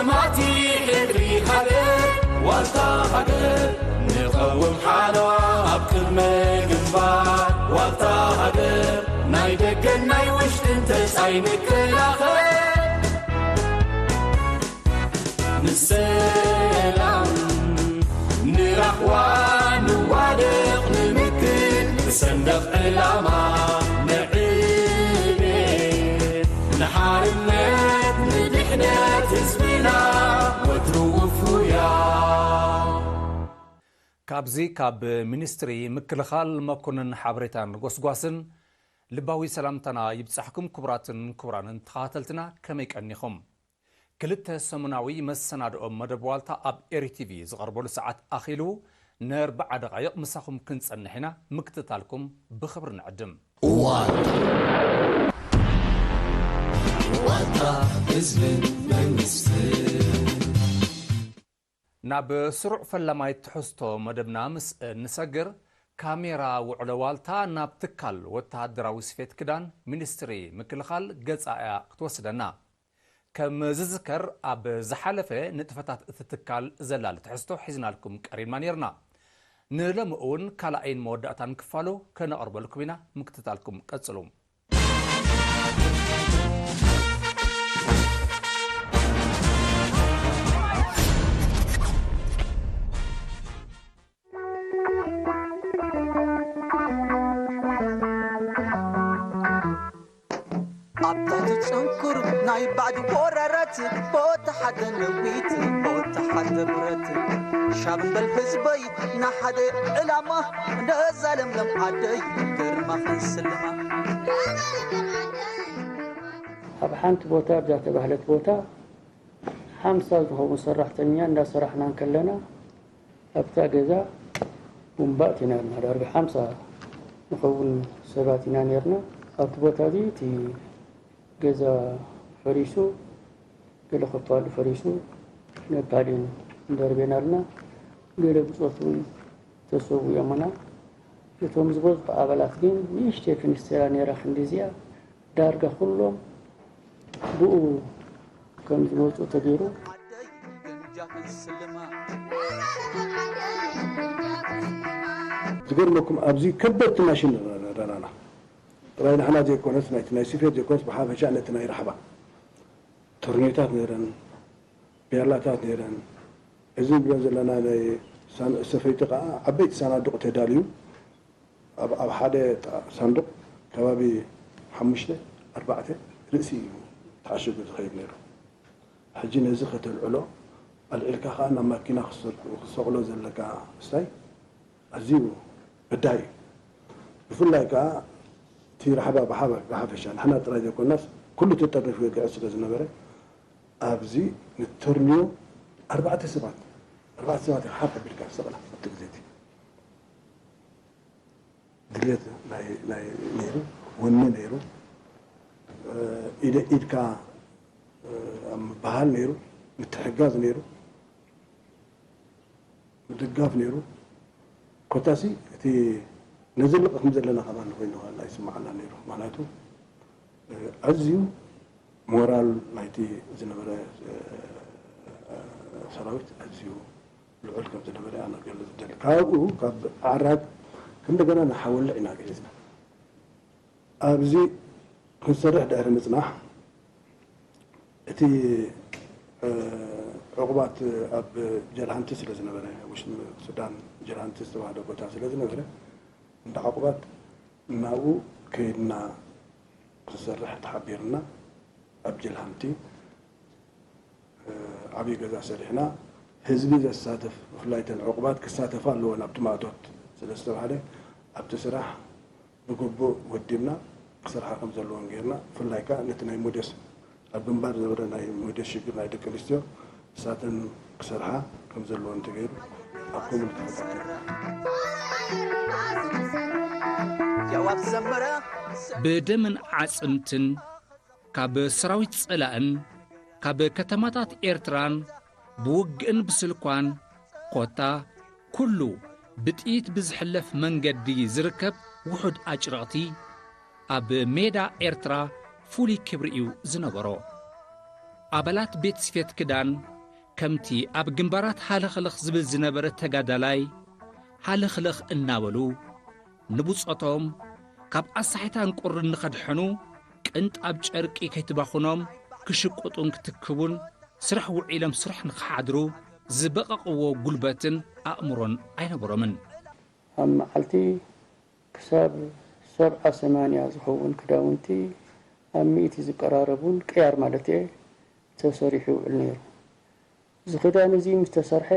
ማቲ ሕድሪ ሃገር ዋልታ ሃገር ንቐውም ሓለዋ ኣብ ቅድመ ግንባር ዋልታ ሃገር ናይ ደገን ናይ ውሽጥን ተጻይ ንከላኸል ንሰላም ንራህዋ ንዋደቕ ንምክት ንሰንደቕ ዕላማ ንዕቤት ንሓርነት ንድሕነት ህዝብና ወትሩ ውፉያ። ካብዚ ካብ ሚኒስትሪ ምክልኻል መኮንን ሓበሬታን ጎስጓስን ልባዊ ሰላምታና ይብጻሕኩም። ክቡራትን ክቡራንን ተኸታተልትና ከመይ ቀኒኹም? ክልተ ሰሙናዊ መሰናድኦ መደብ ዋልታ ኣብ ኤሪ ቲቪ ዝቐርበሉ ሰዓት ኣኺሉ ንኣርብዓ ደቓይቕ ምሳኹም ክንጸንሕ ኢና። ምክትታልኩም ብኽብሪ ንዕድም። ዋልታ፣ ዋልታ ህዝብን መንግስትን። ናብ ስሩዕ ፈላማይ ትሕዝቶ መደብና ምስ እንሰግር፣ ካሜራ ውዕሎ ዋልታ ናብ ትካል ወተሃደራዊ ስፌት ክዳን ሚኒስትሪ ምክልኻል ገጻ እያ ክትወስደና። ከም ዝዝከር፣ ኣብ ዝሓለፈ ንጥፈታት እቲ ትካል ዘላሊ ትሕዝቶ ሒዝናልኩም ቀሪብና ነይርና። ንሎሚ እውን ካልኣይን መወዳእታን ክፋሉ ከነቕርበልኩም ኢና። ምክትታልኩም ቀጽሉ። ኣብታ ትጽንኩር ናይ ባዕዲ ወረረት፣ ቦታ ሓደ ነዊት፣ ቦታ ሓደ ብረት። ሻብ በል ህዝበይ፣ ንሓደ ዕላማ፣ ነዛ ለምለም ዓደይ፣ ግርማ ክንስልማ። ኣብ ሓንቲ ቦታ፣ ኣብዛ ተባህለት ቦታ፣ ሓምሳ ዝኸውን ሰራሕተኛ እንዳሰራሕና እንከለና፣ ኣብታ ገዛ ቡምባ ኣእቲና ዳርጋ ሓምሳ ንኸውን ሰባት ኢና ነርና። ኣብቲ ቦታ እዚ እቲ ገዛ ፈሪሱ፣ ገለ ክፋሉ ፈሪሱ፣ ነካሊን እንደርቤናልና፣ ገለ ብጾት እውን ተሰዊኦምና። እቶም ዝበዝሑ ኣባላት ግን ንእሽተይ ፍንስትራ ነይራ፣ ክንዲዚኣ። ዳርጋ ኩሎም ብኡ ከም ዝመጹ ተገይሩ። ዝገርመኩም፣ ኣብዚ ከበድቲ ማሽን ረዳና። ጥራይ ንሕና ዘይኮነስ፣ ናይቲ ናይ ስፌት ዘይኮነስ፣ ብሓፈሻ ነቲ ናይ ራሕባ ቶርኒዮታት ነይረን፣ ቢያላታት ነይረን። እዚ ንብለን ዘለና ናይ ሳን-፣ ሰፈይቲ ከኣ ዓበይቲ ሳናዱቕ ተዳልዩ፣ ኣብ፣ ኣብ ሓደ ጣ-፣ ሳንዱቕ ከባቢ ሓሙሽተ፣ ኣርባዕተ ርእሲ እዩ ተዓሺጉ ዝኸይድ ነይሩ። ሕጂ ነዚ ከተልዕሎ፣ ኣልዒልካ ከኣ ናብ ማኪና ክሰ-፣ ክሰቕሎ ዘለካ ስታይ ኣዝዩ በዳሂ እዩ። ብፍላይ ከኣ እቲ ራሕባ ብሓባ-፣ ብሓፈሻ ንሕና ጥራይ ዘይኮናስ ኩሉ ተጠርኒፉ የግዕዝ ስለ ዝነበረ፣ ኣብዚ ንተርንዮ ኣርባዕተ ሰባት፣ ኣርባዕተ ሰባት ኢኻ ሓፍ ኣቢልካ ትሰቕላ ኣብቲ ግዜ እቲ። ድሌት ናይ፣ ናይ ነይሩ፣ ወኒ ነይሩ፣ እ፣ ኢደ ኢድካ፣ እ፣ ኣብ ምብሃል ነይሩ፣ ምትሕጋዝ ነይሩ፣ ምድጋፍ ነይሩ። ኮታሲ እቲ ነዘልቕ ከም ዘለና ከማን ኮይኑ ከኣ ኣይስምዓና ነይሩ። ምኽንያቱ፣ እ፣ ኣዝዩ ሞራል ናይቲ ዝነበረ፣ እ፣ ሰራዊት ኣዝዩ ልዑል ከም ዝነበረ ኣነ ክገልጽ እደሊ። ካብኡ ካብ ዓራግ እንደገና ንሓወልዕ ኢና ገሊጽና። ኣብዚ ክንሰርሕ ድሕሪ ምጽናሕ፣ እቲ፣ እ፣ ዕቑባት ኣብ ጀልሃንቲ ስለ ዝነበረ፣ ውሽጢ ሱዳን ጀልሃንቲ ዝተባህለ ቦታ ስለ ዝነበረ፣ እንዳ ዕቑባት ናብኡ ከይድና ክንሰርሕ ተሓቢርና፣ ኣብ ጀልሃንቲ፣ እ፣ ዓብዪ ገዛ ሰሪሕና፣ ህዝቢ ዘሳተፍ፣ ብፍላይ እተን ዕቑባት ክሳተፋ ኣለወን ኣብቲ ማእቶት ስለ ዝተባህለ፣ ኣብቲ ስራሕ ብግቡእ ወዲብና ክሰርሓ ከም ዘለወን ጌርና፣ ብፍላይ ከኣ ነቲ ናይ ሞዴስ፣ ኣብ ግንባር ዝነበረ ናይ ሞዴስ ሽግር ናይ ደቂ ኣንስትዮ፣ ንሳተን ክሰርሓ ከም ዘለወን ተገይሩ፣ ኣብ ኮሚኒቲ ተፈታቲሩ። ብደምን ዓጽምትን ካብ ሰራዊት ጸላእን ካብ ከተማታት ኤርትራን ብውግእን ብስልኳን ኮታ ኩሉ ብጥይት ብዝሕለፍ መንገዲ ዝርከብ ውሑድ ኣጭርቕቲ ኣብ ሜዳ ኤርትራ ፍሉይ ክብሪ እዩ ዝነበሮ። ኣባላት ቤት ስፌት ክዳን ከምቲ ኣብ ግንባራት ሃለኽለኽ ዝብል ዝነበረ ተጋዳላይ ሃለኽለኽ እናበሉ ንብጾቶም ካብ ኣሳሒታን ቁርን ንኸድሕኑ ቅንጣብ ጨርቂ ከይትባኹኖም ክሽቁጡን ክትክቡን ስራሕ ውዒሎም ስራሕ ንኽሓድሩ ዝበቐቕዎ ጉልበትን ኣእምሮን ኣይነበሮምን። ኣብ መዓልቲ ክሳብ ሰብዓ ሰማንያ ዝኸውን ክዳውንቲ ኣብ ሚእቲ ዝቀራረቡን ቅያር ማለት እየ ተሰሪሑ ይውዕል ነይሩ። እዚ ክዳን እዚ ምስ ተሰርሐ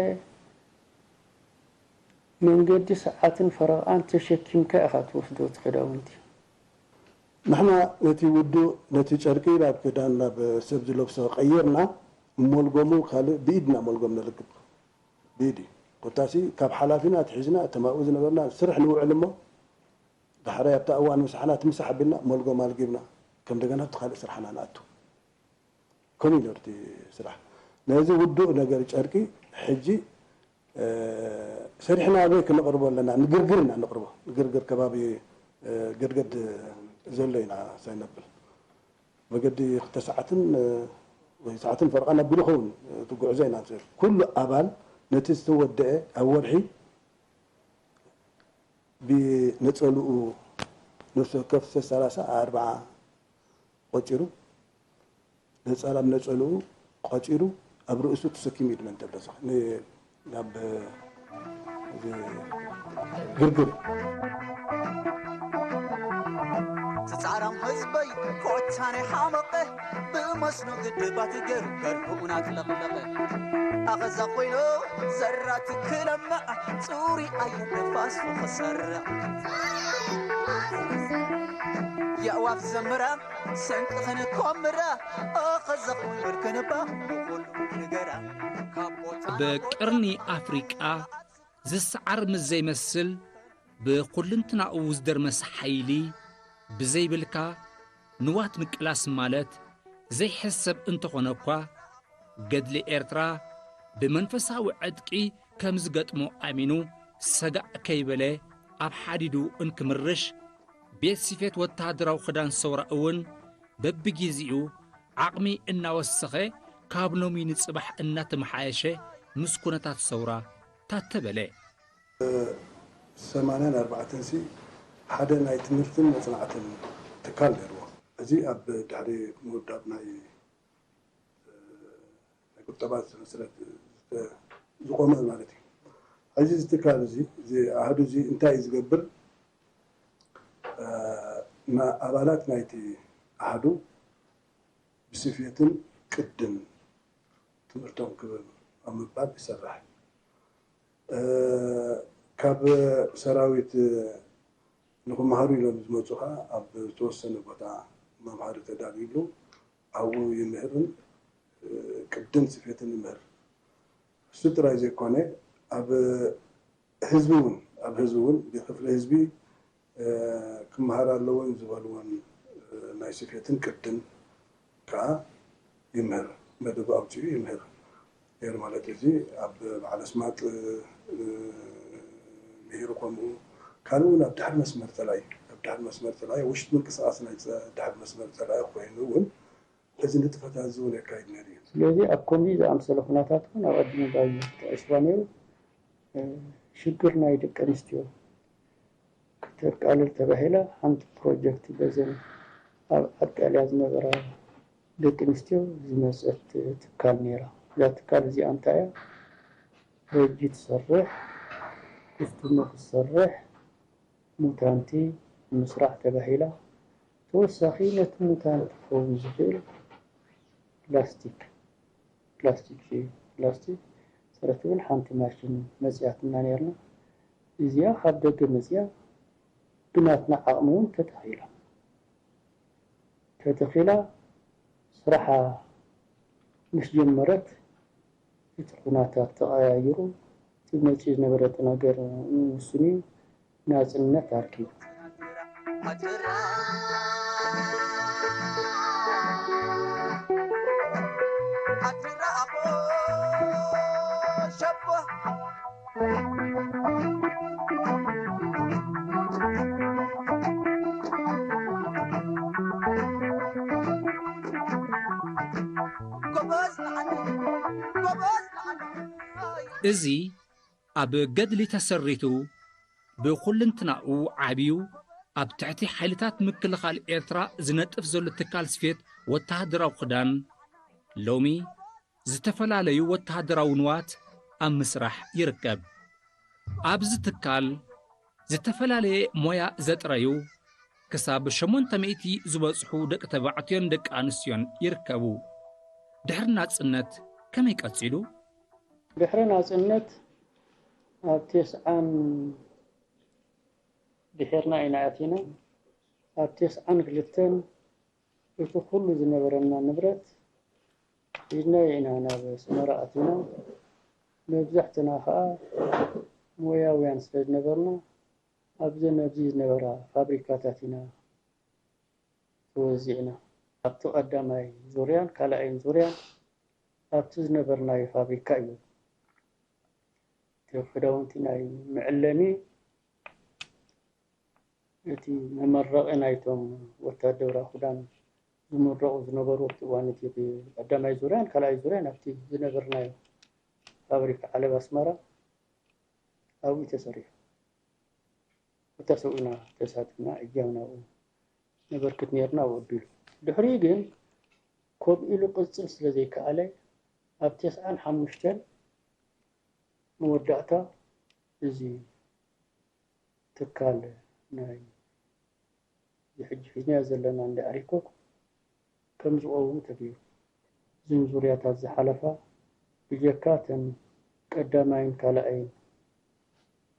መንገዲ ሰዓትን ፈረቓን ተሸኪምካ ኢኻ ትወስዶ እቲ ክዳውንቲ። ንሕና ነቲ ውዱእ ነቲ ጨርቂ ናብ ክዳን ናብ ሰብ ዝለብሶ ቀይርና እሞልጎሙ ካልእ ብኢድና ሞልጎም ነልግብ። ብኢድ እዩ። ኮታሲ ካብ ሓላፊና ኣትሒዝና እቶም ኣብኡ ዝነበርና ስርሕ ንውዕል እሞ ዳሕራይ ኣብታ እዋን ምሳሕና ትምሳሕ ኣቢልና ሞልጎም ኣልጊብና ከም እንደገና ኣብቲ ካልእ ስርሓና ንኣቱ። ከምኡ እዩ ነርቲ ስራሕ። ነዚ ውዱእ ነገር ጨርቂ ሕጂ ሰሪሕና ኣበይ ክነቕርቦ ኣለና? ንግርግር ኢና ንቕርቦ። ንግርግር ከባቢ ገድገድ ዘሎ ኢና ሳይነብል መገዲ ክልተ ሰዓትን ወይ ሰዓትን ፈረቓን ኣቢሉ ኸውን ትጉዕዞ ኢና። ኩሉ ኣባል ነቲ ዝተወደአ ኣብ ወርሒ ብነጸልኡ ነፍሲ ወከፍ ሰላሳ ኣርብዓ ቆጺሩ ነጸላ ብነጸልኡ ቆጺሩ ኣብ ርእሱ ተሰኪሙ እዩ ድመን ተብለሰ ናብ ግርግር ዝጻራም ህዝበይ ኮታነ ሓመቐ ብመስኖ ግድባት ገርገር ብኡናት ለቕለቐ ኣኸዛ ኮይኑ ዘራት ክለምዕ ጽሩይ ኣየር ንፋስ ክሰርዕ የእዋፍ ዘምራ ሰንቂ ክንኮምራ ኣኸዛ ኮይኑ ክንባ ብኹሉ ንገራ ካብ ቦታ ናብ ቦታ ብቅርኒ ኣፍሪቃ ዝሰዓር ምስ ዘይመስል ብኹልንትናኡ ዝደርመስ ሓይሊ ብዘይብልካ ንዋት ምቅላስ ማለት ዘይሕሰብ እንተኾነ እኳ ገድሊ ኤርትራ ብመንፈሳዊ ዕጥቂ ከም ዝገጥሞ ኣሚኑ ሰጋእ ከይበለ ኣብ ሓዲዱ እንክምርሽ ቤት ስፌት ወተሃደራዊ ክዳን ሰውራ እውን በብጊዜኡ ዓቕሚ እናወሰኸ ካብ ሎሚ ንጽባሕ እናተመሓየሸ ምስ ኩነታት ሰውራ ታተበለ። ሰማንያን ኣርባዕተን ሲ ሓደ ናይ ትምህርትን መጽናዕትን ትካል ነይርዎ። እዚ ኣብ ድሕሪ ምውዳብ ናይ ናይ ቁጠባ ዝመስረት ዝቆመ ማለት እዩ። ሕዚ እዚ ትካል እዚ እዚ ኣሃዱ እዚ እንታይ እዩ ዝገብር? ኣባላት ናይቲ ኣሃዱ ብስፌትን ቅድን ትምህርቶም ክበብ ኣብ ምባል ይሰርሕ። ካብ ሰራዊት ንክመሃሩ ኢሎም ዝመፁ ከዓ ኣብ ዝተወሰነ ቦታ መምሃሪ ተዳልዩሉ ኣብኡ ይምህርን ቅድን ስፌትን ይምህር። እሱ ጥራይ ዘይኮነ ኣብ ህዝቢ እውን ኣብ ህዝቢ እውን ብክፍሊ ህዝቢ ክመሃር ኣለዎን ዝበልዎን ናይ ስፌትን ቅድን ከዓ ይምህር መደቡ ኣውፂኡ ይምህር ነይሩ ማለት እዩ። እዚ ኣብ በዓል ኣስማጥ ምሂሩ ከምኡ ካልእ እውን ኣብ ድሕሪ መስመር ተላይ ኣብ ድሕሪ መስመር ተላይ ውሽጢ ምንቅስቃስ ናይ ድሕሪ መስመር ተላይ ኮይኑ እውን እዚ ንጥፈታት እዚ እውን የካይድ ነይሩ እዩ። ስለዚ ኣብ ከምዚ ዝኣምሰለ ኩነታት እውን ኣብ ኣዲንባዩ ተቐሽባ ነይሩ። ሽግር ናይ ደቂ ኣንስትዮ ክተቃልል ተባሂላ ሓንቲ ፕሮጀክት በዘን ኣብ ኣጣልያ ዝነበራ ደቂ ኣንስትዮ ዝመፀት ትካል ነይራ። እዛ ትካል እዚኣ እንታይ እያ? ረጂ ትሰርሕ፣ ኩስትሞ ክትሰርሕ፣ ሙታንቲ ንምስራሕ ተባሂላ ተወሳኺ ነቲ ሙታንቲ ክኸውን ዝኽእል ላስቲክ ፕላስቲክ እዩ። ፕላስቲክ ስረ ትብል ሓንቲ ማሽን መፂኣትና ነይርና። እዚኣ ካብ ደገ መፂኣ ብናትና ዓቕሚ እውን ተተኺላ ተተኺላ ስራሓ ምስ ጀመረት እቲ ኩነታት ተቐያይሩ እቲ መፂኡ ዝነበረ ነገር ውሱን እዩ። ናጽነት ኣርኪቡ። እዚ ኣብ ገድሊ ተሰሪቱ ብኹልንትናኡ ዓብዩ ኣብ ትሕቲ ሓይልታት ምክልኻል ኤርትራ ዝነጥፍ ዘሎ ትካል ስፌት ወተሃደራዊ ክዳን ሎሚ ዝተፈላለዩ ወተሃደራዊ ንዋት ኣብ ምስራሕ ይርከብ። ኣብዚ ትካል ዝተፈላለየ ሞያ ዘጥረዩ ክሳብ ሸሞንተ ሚእቲ ዝበጽሑ ደቂ ተባዕትዮን ደቂ ኣንስትዮን ይርከቡ። ድሕሪ ናጽነት ከመይ ቀጺሉ? ድሕሪ ናጽነት ኣብ ተስዓን ድሒርና ኢና ኣቲና። ኣብ ተስዓን ክልተን እቲ ኩሉ ዝነበረና ንብረት ሒዝናዮ ኢና ናብ ኣስመራ ኣቲና። መብዛሕትና ከኣ ሞያውያን ስለ ዝነበርና ኣብዘን ኣብዚ ዝነበራ ፋብሪካታት ኢና ተወዚዕና። ኣብቲ ቀዳማይ ዙርያን ካልኣይን ዙርያን ኣብቲ ዝነበርናዮ ፋብሪካ እዩ። እቲ ክዳውንቲ ናይ መዐለሚ፣ እቲ መመረቒ ናይቶም ወታደራዊ ክዳን ዝምረቑ ዝነበሩ ኣብቲ እዋን እቲ ቀዳማይ ዙርያን ካልኣይ ዙርያን ኣብቲ ዝነበርናዮ ፋብሪካ ዓለባ ኣስመራ ኣብኡ ተሰሪሑ። እታ ሰብኡና ተሳቲፍና እጃምና ኣብኡ ነበርክት ነይርና፣ ኣብኡ ኣቢሉ። ድሕሪኡ ግን ኮብ ኢሉ ቅጽል ስለ ዘይከኣለ ኣብ ተስዓን ሓሙሽተን መወዳእታ እዚ ትካል ናይ እዚ ሕጂ ሒዝናዮ ዘለና እንዳ ኣሪኮክ ከም ዝቐውም ተገይሩ። እዘን ዙርያታት ዝሓለፋ ብጀካ እተን ቀዳማይን ካልኣይን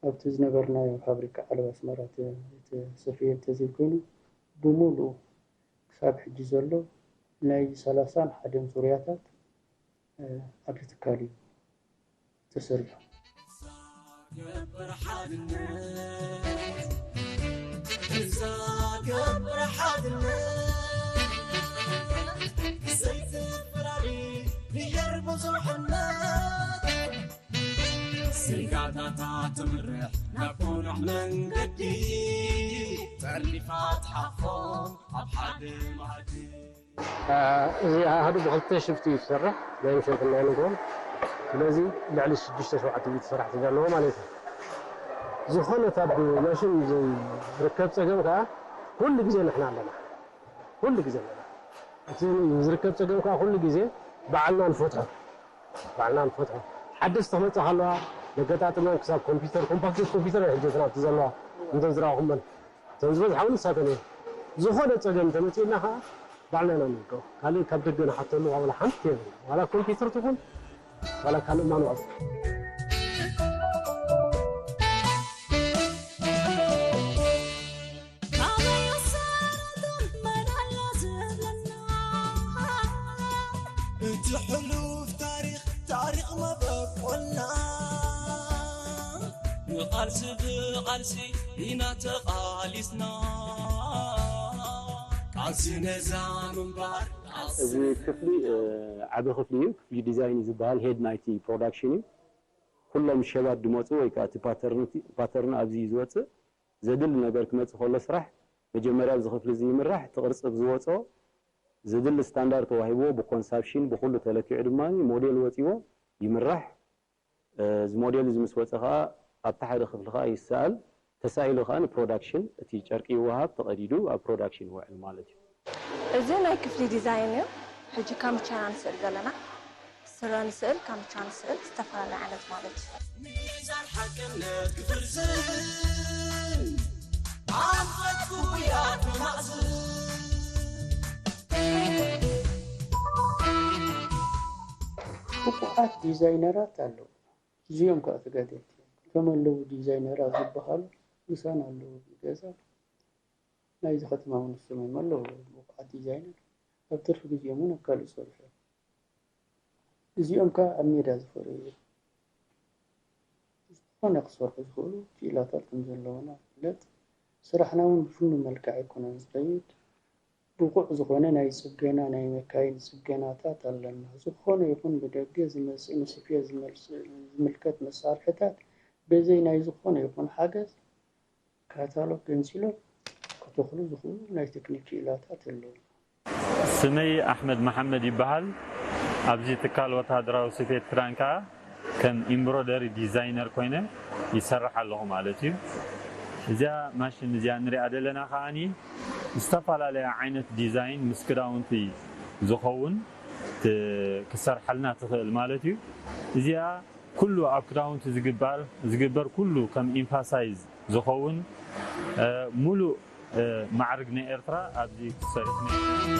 ኣብቲ ዝነበርናዮ ፋብሪካ ዓለባ ኣስመራ ተ-፣ ተሰፍየ እንተዘይኮይኑ ብምሉኡ ክሳብ ሕጂ ዘሎ ናይ ሰላሳን ሓደን ዙርያታት፣ እ፣ ኣብዚ ትካል እዩ ተሰሪሑ። ገብር ሓድነት፣ እዛ ገብር ሓድነት፣ ዘይትፈላለ ብሄር ብዙሕነት፣ ስጋታታ ትምርሕ ናብ ቅኑዕ መንገዲ፣ ጠርኒፋ ትሓፎ ኣብ ሓደ ማዕዲ። አ፣ እዚ ኣሃዱ ብክልተ ሽፍቲ እዩ ዝሰርሕ፣ ናይ ምሸትን ናይ ንግሆን። ስለዚ ልዕሊ ሽዱሽተ ሸውዓተ ሚእቲ ሰራሕተኛ ኣለዎ ማለት እዩ። ዝኾነ ካብ ማሽን ዝርከብ ጸገም ከኣ ኩሉ ግዜ ንሕና ኣለና። ኩሉ ግዜ ኣለና። እቲ ዝርከብ ጸገም ከኣ ኩሉ ግዜ ባዕልና ንፈትሖ። ባዕልና ንፈትሖ። ሓደስቲ ክመጻ ከለዋ፣ መገጣጥመን ክሳብ ኮምፒውተር፣ ኮምፓክት ኮምፒውተር እየን ሕጂ እተን ኣብቲ ዘለዋ፣ እንተን ዝረኣኹመን። እተን ዝበዝሓ እውን ንሳተን እየን። ዝኾነ ጸገም እንተመጺኡና ከኣ፣ ባዕልና ኢና ንውድኦ። ካልእ ካብ ደገ ንሓተሉ ዋላ ሓንቲ የብልና። ዋላ ኮምፒውተር ትኹን፣ ዋላ ካልእ ማንዋል። ካበይ ወሰድኩም መን ኣሎ ዝብለና? እቲ ሕሉፍ ታሪኽ፣ ታሪኽ መበቆልና። ንቓልሲ ብቓልሲ ኢና ተቓሊስና። ቃልሲ ነዛ ምንባር፣ ቃልሲ እዚ ክፍሊ፣ እ፣ ዓቢ ክፍሊ እዩ። ክፍሊ ዲዛይን እዩ ዝበሃል፣ ሄድ ናይቲ ፕሮዳክሽን እዩ። ኩሎም ሸባት ዝመጹ ወይ ከኣ እቲ ፓተርን፣ ፓተርን ኣብዚ እዩ ዝወጽእ። ዘድሊ ነገር ክመጽእ ከሎ ስራሕ መጀመርያ ኣብዚ ክፍሊ እዚ ይምራሕ። እቲ ቅርጺ ዝወጾ ዘድሊ ስታንዳርድ ተዋሂብዎ ብኮንሳፕሽን ብኹሉ ተለኪዑ ድማ ሞዴል ወጺዎ ይምራሕ። እ፣ እዚ ሞዴል እዚ ምስ ወጸ ከኣ ኣብቲ ሓደ ክፍሊ ከኣ ይሰኣል። ተሳኢሉ ከኣ ንፕሮዳክሽን እቲ ጨርቂ ይወሃብ፣ ተቐዲዱ ኣብ ፕሮዳክሽን ይውዕል ማለት እዩ። እዚ ናይ ክፍሊ ዲዛይን እዩ። ሕጂ ካምቻና ንስእል ዘለና። ስረ ንስእል፣ ካምቻ ንስእል፣ ዝተፈላለየ ዓይነት ማለት እዩ። ሚዛን ሓቅነት ክፍርዝን ኣንፈት ክውያት መማእዝን። ብቑዓት ዲዛይነራት ኣለዉ። እዚኦም ከኣ ተጋደልቲ እዮም። እቶም ኣለዉ ዲዛይነራት ዝበሃሉ ምሳና ኣለዉ። ገዛ ናይዚ ከተማ እውን ንሶም እዮም ኣለዉ። ብቑዓት ዲዛይነር ኣብ ትርፊ ግዜኦም እውን ኣብ ካልእ ዝሰርሑ እዮም። እዚኦም ከኣ ኣብ ሜዳ ዝፈርዩ እዮም። ዝኾነ ክሰርሑ ዝኽእሉ ክኢላታት ከም ዘለዉና ይፍለጥ። ስራሕና እውን ብፍኑው መልክዕ ኣይኮነን ዝኸይድ። ብቑዕ ዝኾነ ናይ ጽገና፣ ናይ መካይን ጽገናታት ኣለና። ዝኾነ ይኹን ብደገ ዝመጽእ ንስፌት ዝመልስ-፣ ዝምልከት መሳርሒታት በዘይ ናይ ዝኾነ ይኹን ሓገዝ ካታሎግ ገንጺሎም ክተኽሉ ዝኽእሉ ናይ ቴክኒክ ክኢላታት ኣለዉ። ስመይ ኣሕመድ መሓመድ ይበሃል። ኣብዚ ትካል ወተሃደራዊ ስፌት ክዳን ከኣ ከም ኢምብሮደሪ ዲዛይነር ኮይነ ይሰርሕ ኣለኹ ማለት እዩ። እዚኣ ማሽን እዚኣ ንሪኣ ዘለና ከዓኒ ዝተፈላለያ ዓይነት ዲዛይን ምስ ክዳውንቲ ዝኸውን ት-፣ ክሰርሓልና ትኽእል ማለት እዩ። እዚኣ ኩሉ ኣብ ክዳውንቲ ዝግበር፣ ዝግበር ኩሉ ከም ኢምፋሳይዝ ዝኸውን፣ እ፣ ሙሉእ፣ እ፣ ማዕርግ ናይ ኤርትራ ኣብዚ ክሰርሕ ነይሩ።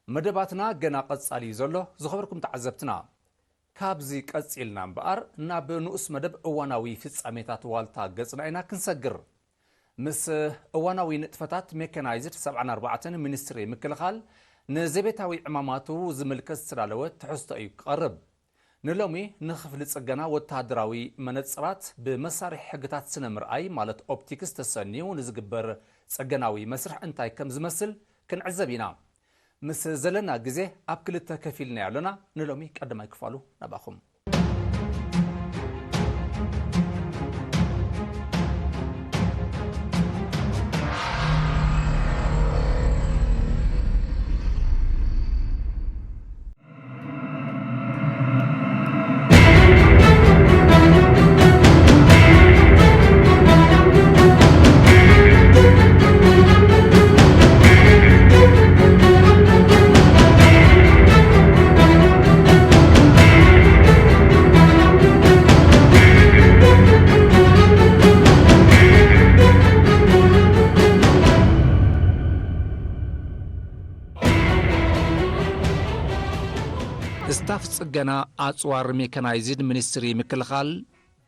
መደባትና ገና ቀጻሊ እዩ ዘሎ። ዝኸበርኩም ተዓዘብትና፣ ካብዚ ቀጺልና እምበኣር ናብ ንኡስ መደብ እዋናዊ ፍጻሜታት ዋልታ ገጽና ኢና ክንሰግር። ምስ እዋናዊ ንጥፈታት ሜካናይዝድ ሰብዓን ኣርባዕተን ሚኒስትሪ ምክልኻል ንዘቤታዊ ዕማማቱ ዝምልከት ዝተዳለወ ትሕዝቶ እዩ ክቐርብ። ንሎሚ ንክፍሊ ጽገና ወተሃደራዊ መነጽራት ብመሳርሒ ሕግታት ስነ ምርኣይ ማለት ኦፕቲክስ ተሰንዩ ንዝግበር ጽገናዊ መስርሕ እንታይ ከም ዝመስል ክንዕዘብ ኢና። ምስ ዘለና ግዜ ኣብ ክልተ ከፊልናዮ ኣለና። ንሎሚ ቀዳማይ ክፋሉ ናባኹም። ስታፍ ጽገና ኣጽዋር ሜካናይዝድ ሚኒስትሪ ምክልኻል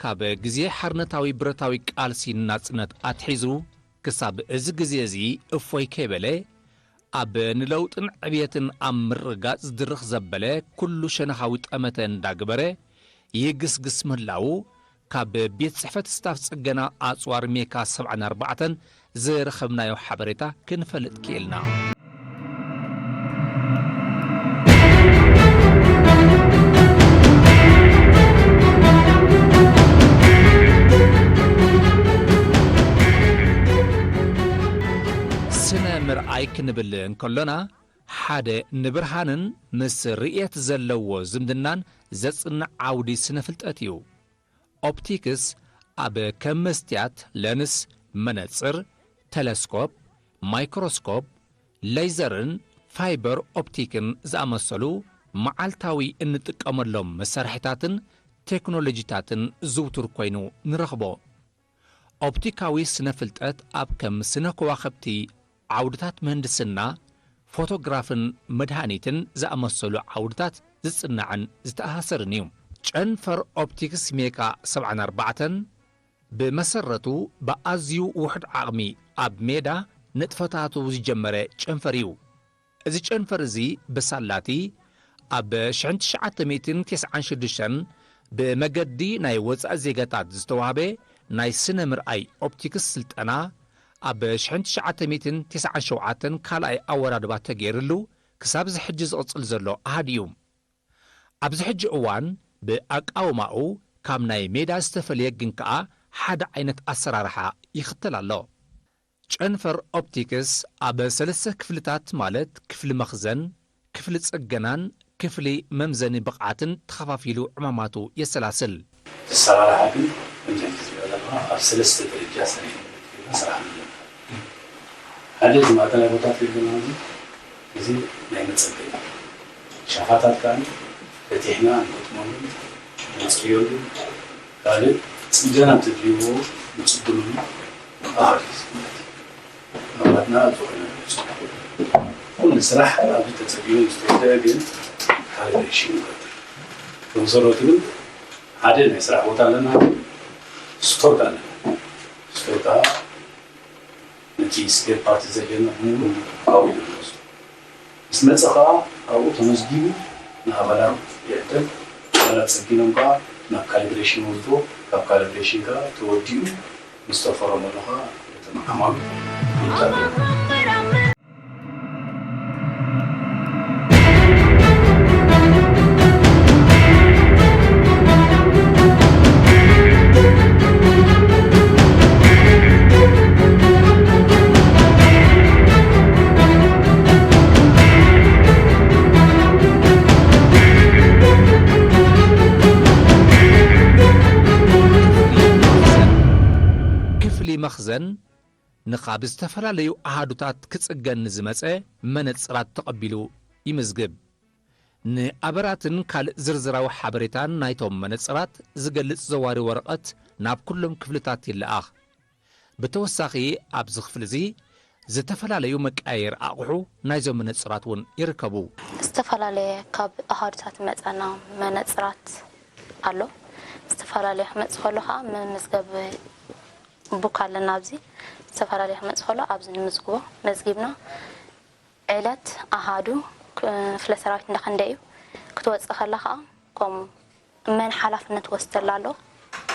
ካብ ግዜ ሓርነታዊ ብረታዊ ቃልሲ ናጽነት ኣትሒዙ ክሳብ እዚ ግዜ እዚ እፎይ ከይበለ፣ ኣብ ንለውጥን ዕብየትን ኣብ ምርግጋጽ ዝድርኽ ዘበለ ኩሉ ሸነኻዊ ጠመተ እንዳግበረ ይግስግስ ምህላዉ ካብ ቤት ጽሕፈት ስታፍ ጽገና ኣጽዋር ሜካ ሰብዓን ኣርባዕተን ዝረኸብናዮ ሓበሬታ ክንፈልጥ ክኢልና። ስነ ምርኣይ ክንብል እንከሎና፣ ሓደ ንብርሃንን ምስ ርእየት ዘለዎ ዝምድናን ዘጽንዕ ዓውዲ ስነ ፍልጠት እዩ። ኦፕቲክስ ኣብ ከም መስትያት፣ ለንስ፣ መነጽር፣ ተለስኮፕ፣ ማይክሮስኮፕ፣ ሌዘርን ፋይበር ኦፕቲክን ዝኣመሰሉ መዓልታዊ እንጥቀመሎም መሳርሒታትን ቴክኖሎጂታትን ዝውቱር ኮይኑ ንረኽቦ። ኦፕቲካዊ ስነ ፍልጠት ኣብ ከም ስነ ከዋኽብቲ፣ ዓውድታት ምህንድስና፣ ፎቶግራፍን መድሃኒትን ዝኣመሰሉ ዓውድታት ዝጽናዕን ዝተኣሳሰርን እዩ። ጨንፈር ኦፕቲክስ ሜካ ሰብዓን ኣርባዕተን ብመሰረቱ ብኣዝዩ ውሑድ ዓቕሚ ኣብ ሜዳ ንጥፈታቱ ዝጀመረ ጨንፈር እዩ። እዚ ጨንፈር እዚ ብሳላቲ ኣብ ሽሕን ትሽዓተ ሚእትን ተስዓን ሽዱሽተን ብመገዲ ናይ ወጻኢ ዜጋታት ዝተዋህበ ናይ ስነ ምርኣይ ኦፕቲክስ ስልጠና ኣብ ሽሕን ትሽዓተ ሚእትን ተስዓን ሸውዓተን ካልኣይ ኣወዳድባ ተገይርሉ ክሳብ እዚ ሕጂ ዝቕጽል ዘሎ ኣሃዱ እዩ። ኣብዚ ሕጂ እዋን ብኣቃውማኡ ካብ ናይ ሜዳ ዝተፈልየ ግን ከኣ ሓደ ዓይነት ኣሰራርሓ ይኽተል ኣሎ። ጨንፈር ኦፕቲክስ ኣብ ሰለስተ ክፍልታት ማለት ክፍሊ መኽዘን፣ ክፍሊ ጽገናን ክፍሊ መምዘኒ ብቕዓትን ተኸፋፊሉ ዕማማቱ የሰላስል። እቲ ኣሰራርሓ ግን ከምዚ ሕጂ ትሪኦ ዘለኻ ኣብ ሰለስተ ደረጃ ሰሪሕና ስራሕ ንገብር። ሓደ እዚ ማእከላይ ቦታ ትሪኦ ዘለኻ እዚ፣ እዚ ናይ መጸገኒ ሻፋታት ከኣ ፈቲሕና ንገጥመሉ፣ ነጽርየሉ፣ ካልእ ጽገና እንተድልይዎ ንጽግነሉ ኣሃዱ እዩ። ናባትና ኣብ ዝኾነ ኩሉ ስራሕ ኣብዚ ተጸጊኑ ምስ ተወደአ ግን ካልኩሌሽን ይገብር። ብመሰረቱ ግን ሓደ ናይ ስራሕ ቦታ ኣለና፣ ስቶር ኣለና። ስቶር ከኣ ነቲ ስፔር ፓርት ዘድልየና ብምሉኡ ኣብኡ ኢና ንወስዶ። ምስ መጸ ከኣ ኣብኡ ተመዝጊቡ ንኣባላት ይዕደል። ኣባላት ጸጊኖም ከኣ ናብ ካሊብሬሽን ይወስድዎ። ካብ ካሊብሬሽን ከኣ ተወዲኡ ምስ ተፈረመሉ ከኣ ነቶም ዓማዊል ይውዳእ። ዘን ንኻብ ዝተፈላለዩ ኣሃዱታት ክጽገን ንዝመጸ መነጽራት ተቐቢሉ ይምዝግብ። ንኣበራትን ካልእ ዝርዝራዊ ሓበሬታን ናይቶም መነጽራት ዝገልጽ ዘዋሪ ወረቐት ናብ ኩሎም ክፍልታት ይለኣኽ። ብተወሳኺ ኣብዚ ክፍሊ እዚ ዝተፈላለዩ መቀያየሪ ኣቑሑ ናይዞም መነጽራት እውን ይርከቡ። ዝተፈላለየ ካብ ኣሃዱታት መጸና መነጽራት ኣሎ። ዝተፈላለየ ክመጽእ ከሎ ከዓ መመዝገቢ ቡክ ኣለና። ኣብዚ ዝተፈላለየ ክመጽእ ከሎ ኣብዚ ንምዝግቦ መዝጊብና ዕለት ኣሃዱ ክፍለ ሰራዊት እንዳኸንደይ እዩ ክትወፅእ ከላ ከዓ ከምኡ መን ሓላፍነት ወስደላ ኣሎ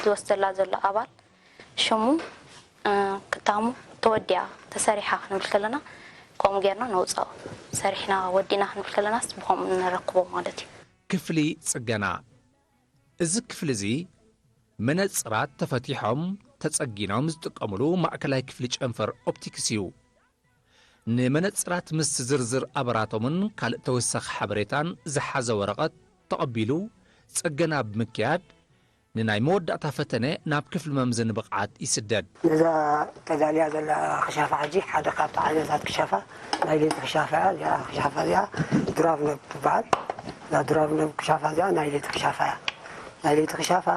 ዝወስደላ ዘሎ ኣባል ሽሙ ክታሙ ተወዲኣ ተሰሪሓ ክንብል ከለና ከምኡ ጌርና ነውፅኦ። ሰሪሕና ወዲና ክንብል ከለናስ ብኸምኡ ንረክቦ ማለት እዩ። ክፍሊ ፅገና። እዚ ክፍሊ እዚ መነፅራት ተፈቲሖም ተፀጊኖም ዝጥቀምሉ ማእከላይ ክፍሊ ጨንፈር ኦፕቲክስ እዩ። ንመነፅራት ምስ ዝርዝር ኣበራቶምን ካልእ ተወሳኺ ሓበሬታን ዝሓዘ ወረቐት ተቐቢሉ ፅገና ብምክያድ ንናይ መወዳእታ ፈተነ ናብ ክፍሊ መምዘኒ ብቕዓት ይስደድ። ነዛ ተዳልያ ዘላ ክሻፋ ሕጂ ሓደ ካብቲ ዓይነታት ክሻፋ ናይ ለይቲ ክሻፋ እያ። እዚኣ ክሻፋ እዚኣ ድራቭነብ ትበሃል። እዛ ድራቭነብ ክሻፋ እዚኣ ናይ ለይቲ ክሻፋ እያ። ናይ ለይቲ ክሻፋ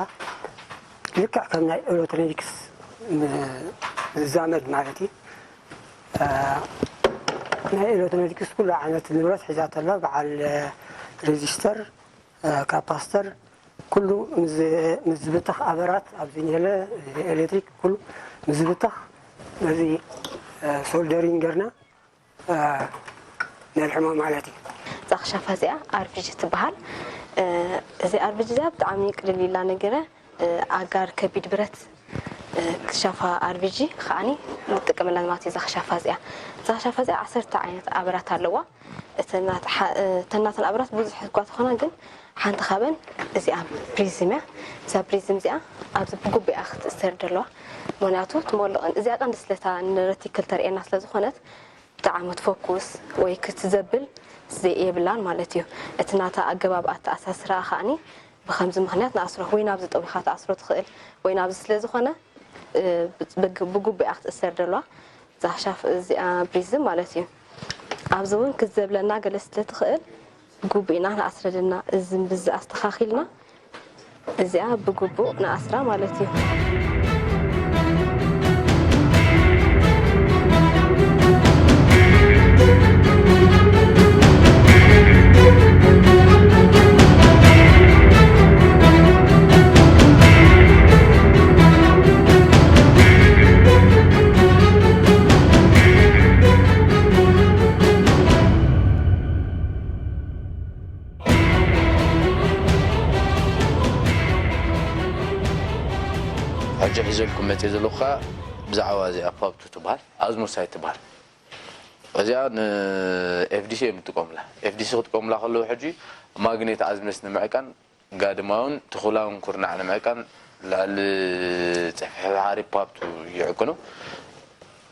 ልክዕ ከም ናይ ኤሌክትሮኒክስ ዝዛመድ ማለት እዩ። ናይ ኤሌክትሮኒክስ ኩሉ ዓይነት ንብረት ሒዛቶ ኣላ። በዓል ሬዚስተር፣ ካፓስተር ኩሉ ምስ ዝብተኽ ኣበራት ኣብዚ ኒሄለ ኤሌክትሪክ ኩሉ ምስ ዝብተኽ በዚ ሶልደሪንግ ገርና ነልሕሞ ማለት እዩ። እዛ ክሻፋ እዚኣ ኣርቢጂ ትበሃል። እዚ ኣርቢጂ እዚኣ ብጣዕሚ ቅልል ኢላ ነጊረ ኣጋር ከቢድ ብረት ክሻፋ ኣርቢጂ ከዓኒ ንጥቀመላ ማለት እዩ። እዛ ክሻፋ እዚኣ እዛ ክሻፋ እዚኣ ዓሰርተ ዓይነት ኣበራት ኣለዋ። እተን ናተን ኣበራት ብዙሕ እኳ ተኾና ግን ሓንቲ ካብን እዚኣ ፕሪዝም እያ። እዛ ፕሪዝም እዚኣ ኣብዚ ብጉቡያ ክትእሰር ደለዋ። ምክንያቱ ትመልቕን እዚኣ ቀንዲ ስለታ ንረቲክል ተርእየና ስለ ዝኾነት ብጣዕሚ ትፈኩስ ወይ ክትዘብል የብላን ማለት እዩ። እቲ ናታ ኣገባብ ኣተኣሳስራ ከዓኒ ብኸምዚ ምኽንያት ንኣስሮ ወይ ናብዚ ጠዊኻ ትኣስሮ ትኽእል ወይ ናብዚ ስለ ዝኾነ ብጉቡያ ክትእሰር ደለዋ። ዛሻፍ እዚኣ ብሪዝም ማለት እዩ። ኣብዚ እውን ክትዘብለና ገለ ስለ ትኽእል ጉቡእና ንኣስረልና እዝን ብዚ ኣስተኻኺልና እዚኣ ብግቡእ ንኣስራ ማለት እዩ። ሕጂ ሒዘልኩም መፅእ ዘለኹ ከዓ ብዛዕባ እዚኣ ፓብቱ ትበሃል ኣዝሙሳይት ትበሃል። እዚኣ ን FDC እዮም ዝጥቀሙላ። FDC ክጥቀሙላ ከለዉ ሕጂ ማግኔት ኣዝመስ ንምዕቃን ጋድማውን ትኹላውን ኩርናዕ ንምዕቃን ልዕሊ ፅፍሕፋሓ ሪፓብቱ ይዕቅኑ።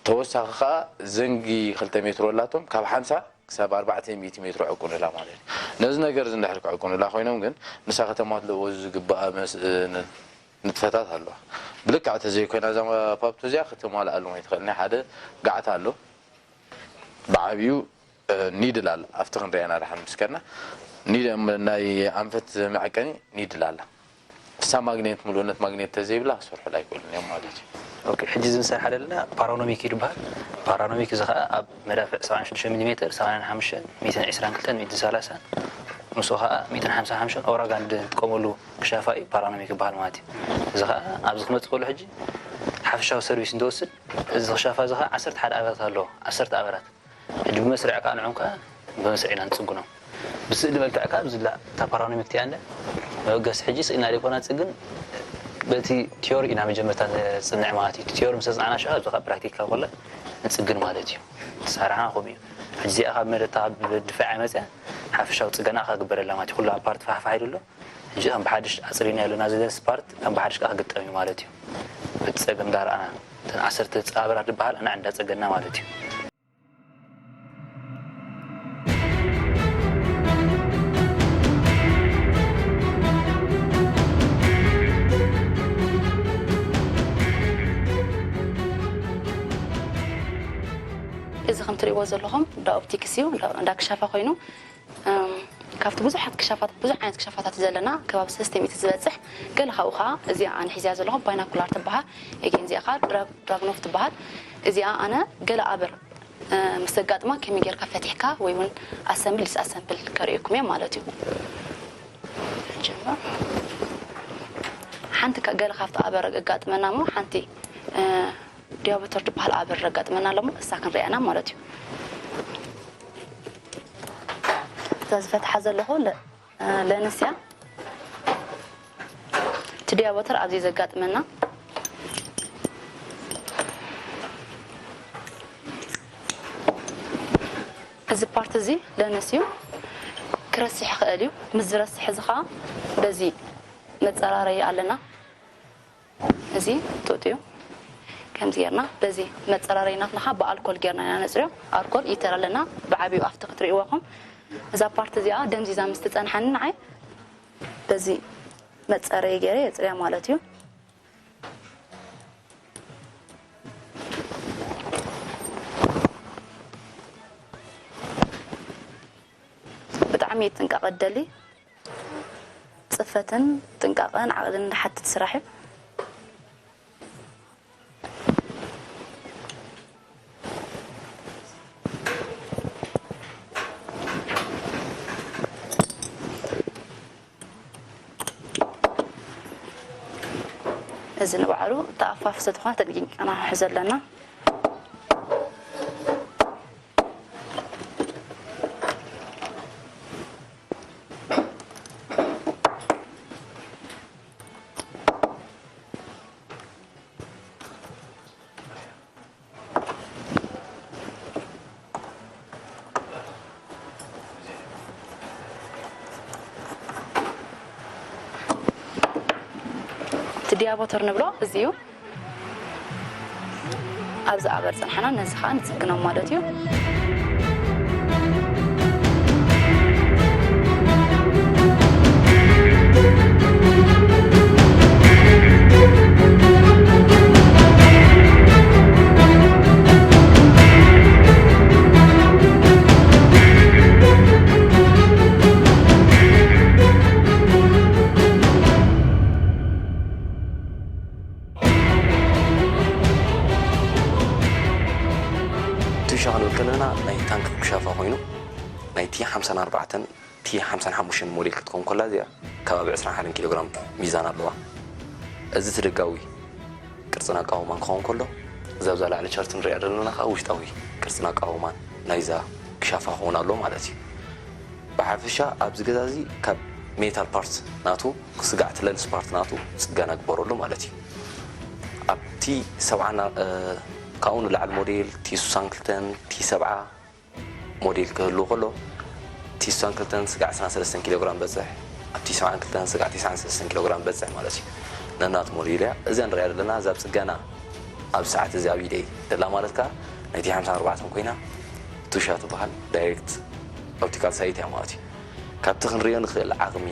ተወሳኺ ከዓ ዘንጊ ክልተ ሜትሮ ኣላቶም ካብ ሓምሳ ክሳብ ኣርባዕተ ሚእቲ ሜትሮ ዕቁኑላ ማለት እዩ። ነዚ ነገር እዚ እንድሕር ክዕቁኑላ ኮይኖም ግን ንሳ ከተማትልእዎ ዝግባኣ ንጥፈታት ኣለዋ። ብልክዕ ተዘይኮይና እዛ ፓብቱ እዚኣ ከተማልኣሉ ኣይትኽእል ናይ ሓደ ጋዕታ ኣሎ። ብዓብዩ ኒድል ኣላ ኣብቲ ክንሪኣና ድሓን ምስ ከድና ናይ ኣንፈት መዐቀኒ ኒድል ኣላ። እሳ ማግኔት ምሉእነት ማግኔት ተዘይብላ ክሰርሑላ ኣይክእሉን እዮም ማለት እዩ። ኦኬ፣ ሕጂ እዚ ንሰርሓ ዘለና ፓራኖሚክ እዩ ዝበሃል። ፓራኖሚክ እዚ ከዓ ኣብ መዳፍዕ ሰብዓን ሽዱሽተ ሚሊ ሜትር፣ ሰማንያን ሓሙሽተን፣ ሚእትን ዕስራን ክልተን፣ ሚእትን ሰላሳን ምስኡ ከዓ ሚእትን ሓምሳን ሓሙሽተን ኦራጋን ንጥቀመሉ ክሻፋ እዩ ፓራኖሚክ ይበሃል ማለት እዩ። እዚ ከዓ ኣብዚ ክመፅእ ከሎ ሕጂ ሓፈሻዊ ሰርቪስ እንትወስድ እዚ ክሻፋ እዚ ከዓ ዓሰርተ ሓደ ኣበራት ኣለዎ። ዓሰርተ ኣበራት ሕጂ ብመስርዕ ከዓ ንዖም ከዓ ብመስርዕ ኢና ንፅግኖም። ብስእሊ መልክዕ ከዓ ብዝላ እታ ፓራኖሚክ እቲኣ እንደ መበገሲ ሕጂ ስእልና ደይኮና ንፅግን በቲ ቲዮሪ ኢና መጀመርታ ነፅንዕ ማለት እዩ። እቲ ቲዮሪ ምስ ኣፅናዕና ሽዑ ኣብዚ ከዓ ፕራክቲካል ኮላ ንፅግን ማለት እዩ። ተሳራሕና ከምኡ እዩ። ሕጂ እዚኣ ካብ መደታ ብድፋዕ መፅያ ሓፈሻዊ ፅገና ከዓ ግበረላ ማለት እዩ። ኩሉ ኣፓርት ፋሕፋሕ ኢሉ ኣሎ። ሕጂ ከም ብሓድሽ ኣፅሪና ያለና እዚ ስፓርት ከም ብሓድሽ ከዓ ክግጠም እዩ ማለት እዩ። በቲ ፀገም እንዳረኣና እተን ዓሰርተ ፃበራ ዝበሃል ኣና እንዳፀገና ማለት እዩ። ትሪእዎ ዘለኹም እንዳ ኦፕቲክስ እዩ፣ እንዳ ክሻፋ ኮይኑ፣ እም፣ ካብቲ ብዙሓት ክሻፋት፣ ብዙሕ ዓይነት ክሻፋታት እዩ ዘለና፣ ከባቢ ሰለስተ ሚእቲ ዝበጽሕ። ገለ ካብኡ ኸዓ እዚኣ ኣነ ሒዝያ ዘለኹ ባይናኩላር ትበሃል። ኤጌን እዚኣ ኸዓ ድራግ-፣ ድራግኖፍ ትበሃል። እዚኣ ኣነ ገለ ኣበር፣ እ፣ ምስ ዘጋጥማ ከመይ ጌርካ ፈቲሕካ ወይ እውን ኣሰምብል ዲስኣሰምብል ከርእየኩም እየ ማለት እዩ። ንጀምር። ሓንቲ ከ-፣ ገለ ካብቲ ኣበር ኣጋጥመና እሞ ሓንቲ፣ እ፣ ዲያቦተር ትበሃል ኣበር ኣጋጥመና ኣሎ እሞ እሳ ክንርእያ ኢና ማለት እዩ። እዛ ዝፈትሓ ዘለኹ ለ-፣ እ፣ ለንስ እያ። እቲ ዲያቦተር ኣብዚ ዘጋጥመና። እዚ ፓርት እዚ ለንስ እዩ። ክረስሕ ይኽእል እዩ። ምስ ዝረስሕ እዚ ኸዓ በዚ መፀራረዪ ኣለና። እዚ ጡጥ እዩ። ከምዚ ጌርና በዚ መፀራረዪ ናትና ኸዓ ብኣልኮል ጌርና ኢና ነፅርዮ። ኣልኮል ኢተር ኣለና ብዓብዩ ኣብቲ ክትርእይዎ ኢኹም። እዛ ፓርት እዚኣ ደምዚዛ ምስ ትፀንሓኒ ንዓይ በዚ መፀረዪ ገይረ የፅርያ ማለት እዩ። ብጣዕሚ እዩ ጥንቃቐ ደሊ። ጽፈትን ጥንቃቐን ዓቕልን ዝሓትት ስራሕ እዩ። እዚ ንባዕሉ ተኣፋፍሰ ዝኾነ ተጠንቂቕና ክንሕዞ ኣለና። እቲ ዲያቦተር ንብሎ እዚ እዩ። ኣብዚ ኣበር ጸንሓና ነዚ ኸኣ ንጽግኖም ማለት እዩ። ቱሻ ክንብል ከለና ናይ ታንክ ክሻፋ ኮይኑ ናይ ቲ ሓምሳን ኣርባዕተን ቲ ሓምሳን ሓሙሽተን ሞዴል ክትከውን ከላ እዚኣ ከባቢ ዕስራን ሓደን ኪሎ ግራም ሚዛን ኣለዋ። እዚ እቲ ደጋዊ ቅርጽን ኣቃውማን ክኸውን ከሎ፣ እዛ ኣብዛ ላዕሊ ቻርት ንሪኣ ዘለና ከኣ ውሽጣዊ ቅርጽን ኣቃውማን ናይዛ ክሻፋ ክኸውን ኣለዎ ማለት እዩ። ብሓፈሻ ኣብዚ ገዛ እዚ ካብ ሜታል ፓርት ናቱ ስጋዕ እቲ ለንስ ፓርት ናቱ ጽገና ግበረሉ ማለት እዩ። ኣብቲ ሰብዓ ና-፣ እ፣ ካብኡ ንላዕሊ ሞዴል ቲ ስሳን ክልተን ቲ ሰብዓ ሞዴል ክህልው ከሎ፣ ቲ ስሳን ክልተን ስጋዕ ዕስራን ሰለስተን ኪሎ ግራም በጽሕ፣ ኣብ ቲ ሰብዓን ክልተን ስጋዕ ተስዓን ሰለስተን ኪሎ ግራም በጽሕ ማለት እዩ። ነናቱ ሞዴል እያ። እዛ ንሪኣ ዘለና እዛ ኣብ ጽገና ኣብ ሰዓት እዚ ኣብ ኢደይ ዘላ ማለት ከኣ ናይ ቲ ሓምሳን ኣርባዕተን ኮይና ቱሻ ትበሃል ዳይሬክት ኦፕቲካል ሳይት እያ ማለት እዩ። ካብቲ ክንሪኦ ንኽእል ዓቕሚ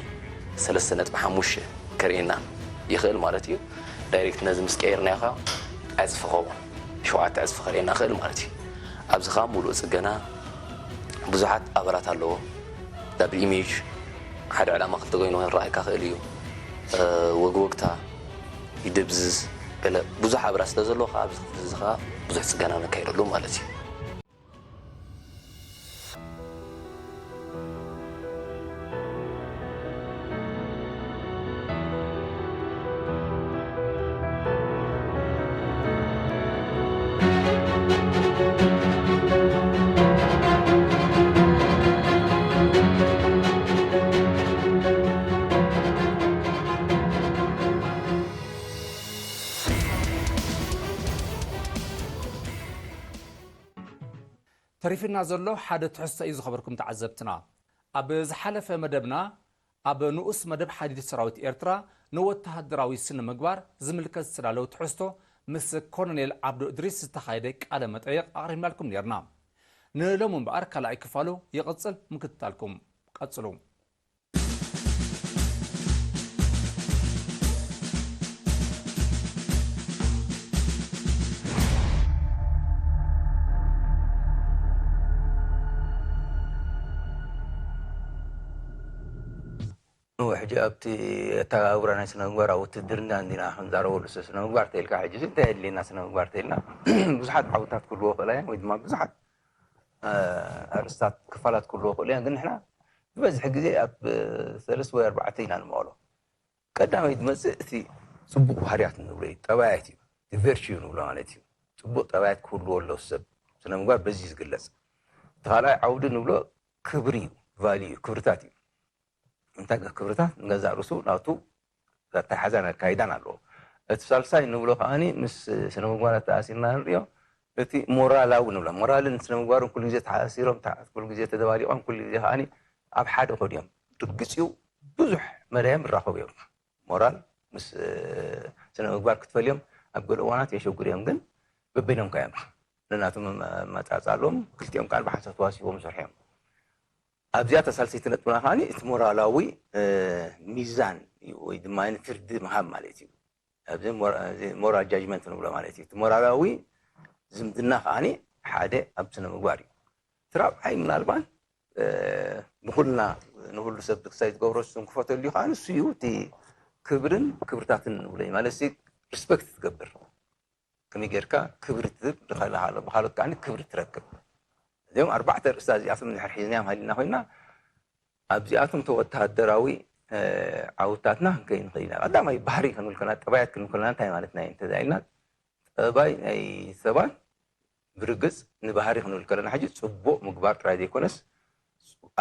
ሰለስተ ነጥቢ ሓሙሽተ ከርእየና ይኽእል ማለት እዩ። ዳይሬክት ነዚ ምስ ቀየርናዮ ኸኣ ዕጽፊ ኸውን ሸውዓተ ዕጽፊ ከርእየና ይኽእል ማለት እዩ። ኣብዚ ኸኣ ሙሉእ ጽገና ብዙሓት ኣበራት ኣለዎ። ዳብል ኢሜጅ ሓደ ዕላማ ክልተ ኮይኑ ክረኣየካ ይኽእል እዩ። እ፣ ወግወግታ ይድብዝዝ ገለ ብዙሕ ኣበራት ስለ ዘለዎ ኸኣ ኣብዚ ክፍሊ እዚ ኸኣ ብዙሕ ጽገና ነካይደሉ ማለት እዩ። ተሪፍና ዘሎ ሓደ ትሕዝቶ እዩ ዝኸበርኩም ተዓዘብትና። ኣብ ዝሓለፈ መደብና ኣብ ንኡስ መደብ ሓዲድ ሰራዊት ኤርትራ ንወተሃደራዊ ስነ ምግባር ዝምልከት ዝተዳለወ ትሕዝቶ ምስ ኮሎኔል ዓብዱ እድሪስ ዝተኻየደ ቃለ መጠይቕ ኣቕሪብናልኩም ነይርና። ንሎሚ እምበኣር ካልኣይ ክፋሉ ይቕጽል፣ ምክትታልኩም ቀጽሉ። ሕጂ ኣብቲ ኣተጋብራ ናይ ስነ ምግባር ኣብ ውትድርና እንዲና ክንዛረበሉ ስነ ምግባር ተልካ ሕጂ እንታይ የድልየና ስነ ምግባር ተልና ብዙሓት ዓውታት ክህልዎ ክእላ እየን ወይ ድማ ብዙሓት ኣርእስታት ክፋላት ክህልዎ ክእሉ እየን ግን ንሕና ዝበዝሕ ግዜ ኣብ ሰለስተ ወይ ኣርባዕተ ኢና ንመቐሎ ቀዳማይ ዝመፅእ እቲ ፅቡቕ ባህርያት ንብሎ እዩ ጠባያት እዩ እቲ ቨርቹ ንብሎ ማለት እዩ ፅቡቕ ጠባያት ክህልዎ ኣለዎ ሰብ ስነ ምግባር በዚ ዝግለፅ እቲ ካልኣይ ዓውዲ ንብሎ ክብሪ እዩ ቫልዩ እዩ ክብርታት እዩ እንታይ ክብርታት ንገዛእ ርእሱ ናቱ ኣተሓሕዛን ኣካይዳን ኣለዎ እቲ ሳልሳይ ንብሎ ከዓኒ ምስ ስነ ምግባር ኣተኣሲርና ንሪኦ እቲ ሞራላዊ ንብሎ ሞራልን ስነ ምግባርን ኩሉ ግዜ ተሓሲሮም ኩሉ ግዜ ተደባሊቆም ኩሉ ግዜ ከዓኒ ኣብ ሓደ ከድዮም ርግፂኡ ብዙሕ መዳዮም ይራኸቡ እዮም ሞራል ምስ ስነ ምግባር ክትፈልዮም ኣብ ገለ እዋናት የሸጉር እዮም ግን በበይኖም ከ እዮም ነናቶም መጻጻሎም ክልቲኦም ከዓ ብሓንሳብ ተዋሲቦም ዝሰርሑ እዮም ኣብዚኣ ተሳልሰይቲ ነጥብና ከዓኒ እቲ ሞራላዊ ሚዛን እዩ ወይ ድማ ፍርዲ ምሃብ ማለት እዩ ኣብዚ ሞራል ጃጅመንት ንብሎ ማለት እዩ እቲ ሞራላዊ ዝምድና ከዓኒ ሓደ ኣብ ስነ ምግባር እዩ እቲ ራብዓይ ምናልባት ንኩልና ንኩሉ ሰብ ክሳይ ዝገብሮ ዝትንክፎ ተልዩ ከዓ ንሱ እዩ እቲ ክብርን ክብርታትን ንብሎ እዩ ማለት ሪስፐክት ትገብር ከመይ ጌርካ ክብሪ ትህብ ብካልኦት ከዓ ክብሪ ትረክብ እዚኦም ኣርባዕተ ርእስታት እዚኣቶም እንድሕር ሒዝናዮም ሃሊና ኮይና ኣብዚኣቶም ተወታደራዊ ዓውታትና ክንከይ ንኽእል ኢና ቀዳማይ ባህሪ ክንብል ከና ጠባያት ክንብል ከና እንታይ ማለትና እዩ እንተዛ ኢልና ጠባይ ናይ ሰባት ብርግፅ ንባህሪ ክንብል ከለና ሕጂ ፅቡቅ ምግባር ጥራይ ዘይኮነስ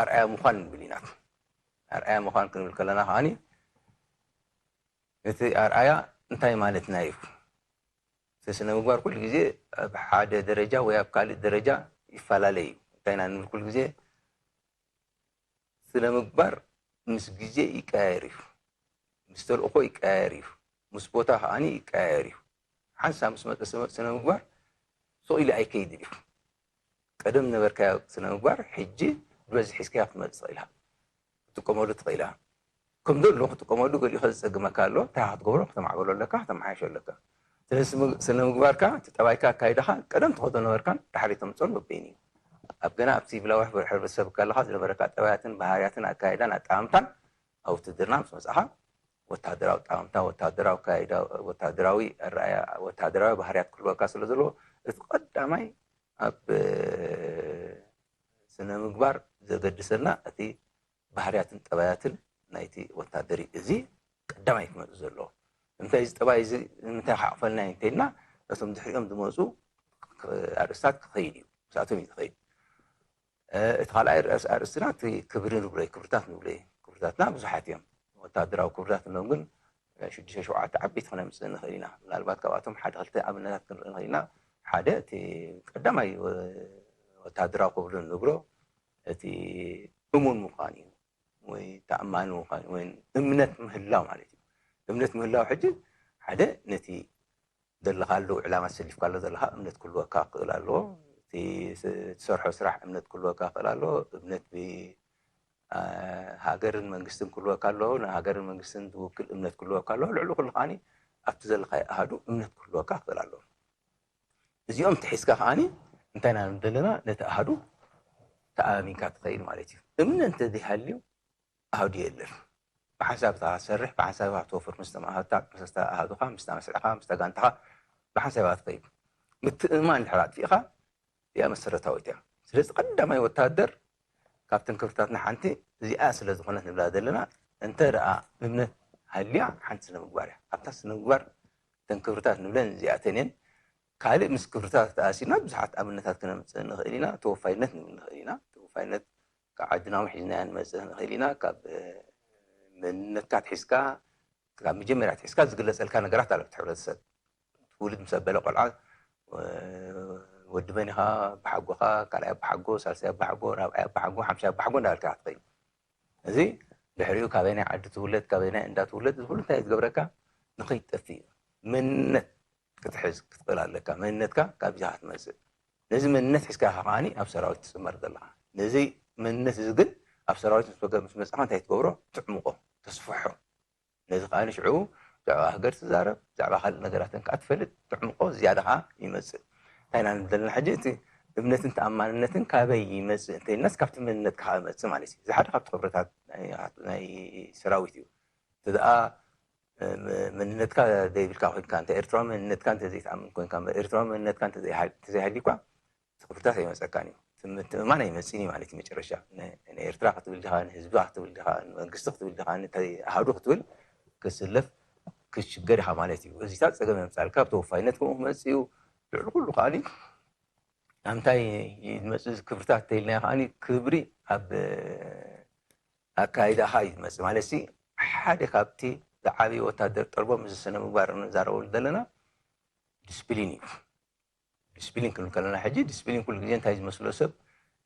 ኣርኣያ ምዃን ንብል ኢና ኣርኣያ ምዃን ክንብል ከለና ከዓኒ እቲ ኣርኣያ እንታይ ማለትና እዩ እቲ ስነ ምግባር ኩሉ ግዜ ኣብ ሓደ ደረጃ ወይ ኣብ ካልእ ደረጃ ይፈላለ እዩ እንታይ ኢና ንብል ኩሉ ግዜ ስነ ምግባር ምስ ግዜ ይቀያየር እዩ ምስ ተልእኾ ይቀያየር እዩ ምስ ቦታ ከዓኒ ይቀያየር እዩ ሓንሳ ምስ መጠ ስነ ምግባር ስቕ ኢሉ ኣይከይድን እዩ ቀደም ነበርካዮ ስነ ምግባር ሕጂ ብበዝሒ ሒዝካዮ ክትመፅእ ትኽእል ኢኻ ክትጥቀመሉ ትኽእል ኢኻ ከም ዘሎ ክትጥቀመሉ ገሊኡ ከዝፀግመካ ኣሎ እንታይ ክትገብሮ ክተማዕበሎ ኣለካ ክተመሓየሾ ኣለካ ስለዚ ስነ ምግባርካ እቲ ጠባይካ ኣካይዳኻ ቀደም ትኸዶ ነበርካን ዳሕሪ ተምፅኦን በበይኑ እዩ ኣብ ገና ኣብ ሲቪላዊ ሕብረተሰብ ከለኻ ዝነበረካ ጠባያትን ባህርያትን ኣካይዳን ኣጠማምታን ኣብ ውትድርና ምስ መፅእኻ ወታደራዊ ኣጠማምታ ወታደራዊ ኣካይዳ ወታደራዊ ኣረኣያ ወታደራዊ ባህርያት ክህልወካ ስለ ዘለዎ እቲ ቀዳማይ ኣብ ስነ ምግባር ዘገድሰና እቲ ባህርያትን ጠባያትን ናይቲ ወታደር እዩ። እዚ ቀዳማይ ክመፅእ ዘለዎ። እንታይ እዚ ጠባይ እዚ ንምንታይ ክዓቕፈልናዮ እንተኢልና ነቶም ድሕሪኦም ዝመፁ ኣርእስታት ክኸይድ እዩ። ምስኣቶም እዩ ዝኸይድ። እቲ ካልኣይ ኣርእስትና እቲ ክብሪ ንብሎ እዩ። ክብርታት ንብሎ እዩ። ክብርታትና ብዙሓት እዮም። ወታደራዊ ክብርታት እንብሎም ግን ሽዱሽተ ሸውዓተ ዓበይቲ ክነምፅእ ንኽእል ኢና። ምናልባት ካብኣቶም ሓደ ክልተ ኣብነታት ክንርኢ ንኽእል ኢና። ሓደ እቲ ቀዳማይ ወታደራዊ ክብሪ ንብሎ እቲ እሙን ምዃን እዩ ወይ ተኣማኒ ምዃን ወይ እምነት ምህላው ማለት እዩ። እምነት ምህላው ሕጂ ሓደ ነቲ ዘለኻሉ ዕላማ ሰሊፍካሎ ዘለኻ እምነት ክህልወካ ክኽእል ኣለዎ። እቲ ትሰርሖ ስራሕ እምነት ክህልወካ ክኽእል ኣለዎ። እምነት ሃገርን መንግስትን ክህልወካ ኣለዎ። ንሃገርን መንግስትን ዝውክል እምነት ክህልወካ ኣለዎ። ልዕሊ ኩሉ ከዓኒ ኣብቲ ዘለኻዮ ኣሃዱ እምነት ክህልወካ ክኽእል ኣለዎ። እዚኦም ተሒዝካ ከዓኒ እንታይ ኢና ንብል ዘለና ነቲ ኣሃዱ ተኣማሚንካ ትኸይድ ማለት እዩ። እምነት እንተዘይሃልዩ ኣሃዱ የለን። ብሓንሳብ ኢኻ ትሰርሕ፣ ብሓንሳብ ኢኻ ትወፍር፣ ምስቶም ኣሃዱኻ፣ ምስታ ኣሃዱኻ፣ ምስታ መስርዕኻ፣ ምስታ ጋንታኻ ብሓንሳብ ኢኻ ትኸይድ። ምትእምማን እንድሕር ኣጥፊእኻ እዚኣ መሰረታዊት እያ። ስለዚ ቀዳማይ ወታደር ካብተን ክብርታትና ሓንቲ እዚኣ ስለ ዝኾነት ንብላ ዘለና እንተ ደኣ እምነት ሃልያ ሓንቲ ስነ ምግባር እያ። ኣብታ ስነ ምግባር እተን ክብርታት ንብለን እዚኣተን እየን። ካልእ ምስ ክብርታት ተኣሲርና ብዙሓት ኣብነታት ክነምፅእ ንኽእል ኢና። ተወፋይነት ንብል ንኽእል ኢና። ተወፋይነት ካብ ዓድና እውን ሒዝናያ ንመፅእ ንኽእል ኢና። ካብ መንነትካ ኣትሒዝካ ካብ መጀመርያ ኣትሒዝካ ዝግለፀልካ ነገራት ኣሎ ኣብቲ ሕብረተሰብ። ትውልድ ምስ ኣበለ ቆልዓ ወዲ መን ኢኻ? ኣባሓጎኻ፣ ካልኣይ ኣባሓጎ፣ ሳልሳይ ኣባሓጎ፣ ራብዓይ ኣባሓጎ፣ ሓምሻይ ኣባሓጎ እንዳበልካ ኢኻ ትኸይድ። እዚ ድሕሪኡ ካበየናይ ዓዲ ትውለድ፣ ካበየናይ እንዳ ትውለድ፣ እዚ ኩሉ እንታይ እዩ ዝገብረካ? ንኸይትጠፍእ እዩ። መንነት ክትሕዝ ክትኽእል ኣለካ። መንነትካ ካብዚ ኢኻ ትመጽእ። ነዚ መንነት ሒዝካ ኢኻ ከዓኒ ኣብ ሰራዊት ትጽመር ዘለኻ። ነዚ መንነት እዚ ግን ኣብ ሰራዊት ምስ መገ-፣ ምስ መጻኻ እንታይ ትገብሮ? ትዕምቖ፣ ተስፍሖ። ነዚ ከዓኒ ሽዑ ብዛዕባ ሃገር ትዛረብ፣ ብዛዕባ ካልእ ነገራትን ከኣ ትፈልጥ፣ ትዕምቆ ዝያዳ ከኣ ይመጽእ። እንታይ ኢና ንብል ዘለና ሕጂ? እቲ እምነትን ተኣማንነትን ካበይ ይመጽእ እንተይልናስ፣ ካብቲ መንነትካ ከዓ ይመጽእ ማለት እዩ። እዚ ሓደ ካብቲ ክብርታት ናይ፣ ናይ ሰራዊት እዩ። እቲ ደኣ፣ እ፣ ም-፣ መንነትካ ዘይብልካ ኮይንካ፣ እንተ ኤርትራዊ መንነትካ እንተ ዘይትኣምን ኮይንካ፣ ኤርትራዊ መንነትካ እንተ ዘይሃ-፣ እንተ ዘይሃልዩካ፣ እቲ ክብርታት ኣይመጸካን እዩ። እቲ ምትእምማን ኣይመጽእን እዩ ማለት እዩ መጨረሻ። ን-፣ ንኤርትራ ክትብል ዲኻ፣ ንህዝቢ ክትብል ዲኻ፣ ንመንግስቲ ክትብል ዲኻ፣ ንእንታይ ኣሃዱ ክትብል ክትስለፍ ክትሽገር ኢኻ ማለት እዩ። እዚታት ጸገም የምጻልካ፣ ተወፋይነት ከምኡ ክመጽእ እዩ። ልዕሊ ኩሉ ከኣኒ ኣብ እንታይ እዩ ዝመጽእ እዚ ክብርታት እንተኢልናዮ ከኣኒ፣ ክብሪ ኣብ ኣካይዳኻ እዩ ዝመጽእ። ማለት ሲ፣ ሓደ ካብቲ ዝዓበየ ወታደር ጠልቦ፣ ምስ ስነ ምግባር ንዛረበሉ ዘለና ዲስፕሊን እዩ። ዲስፕሊን ክንብል ከለና ሕጂ፣ ዲስፕሊን ኩሉ ግዜ እንታይ ዝመስሎ ሰብ፣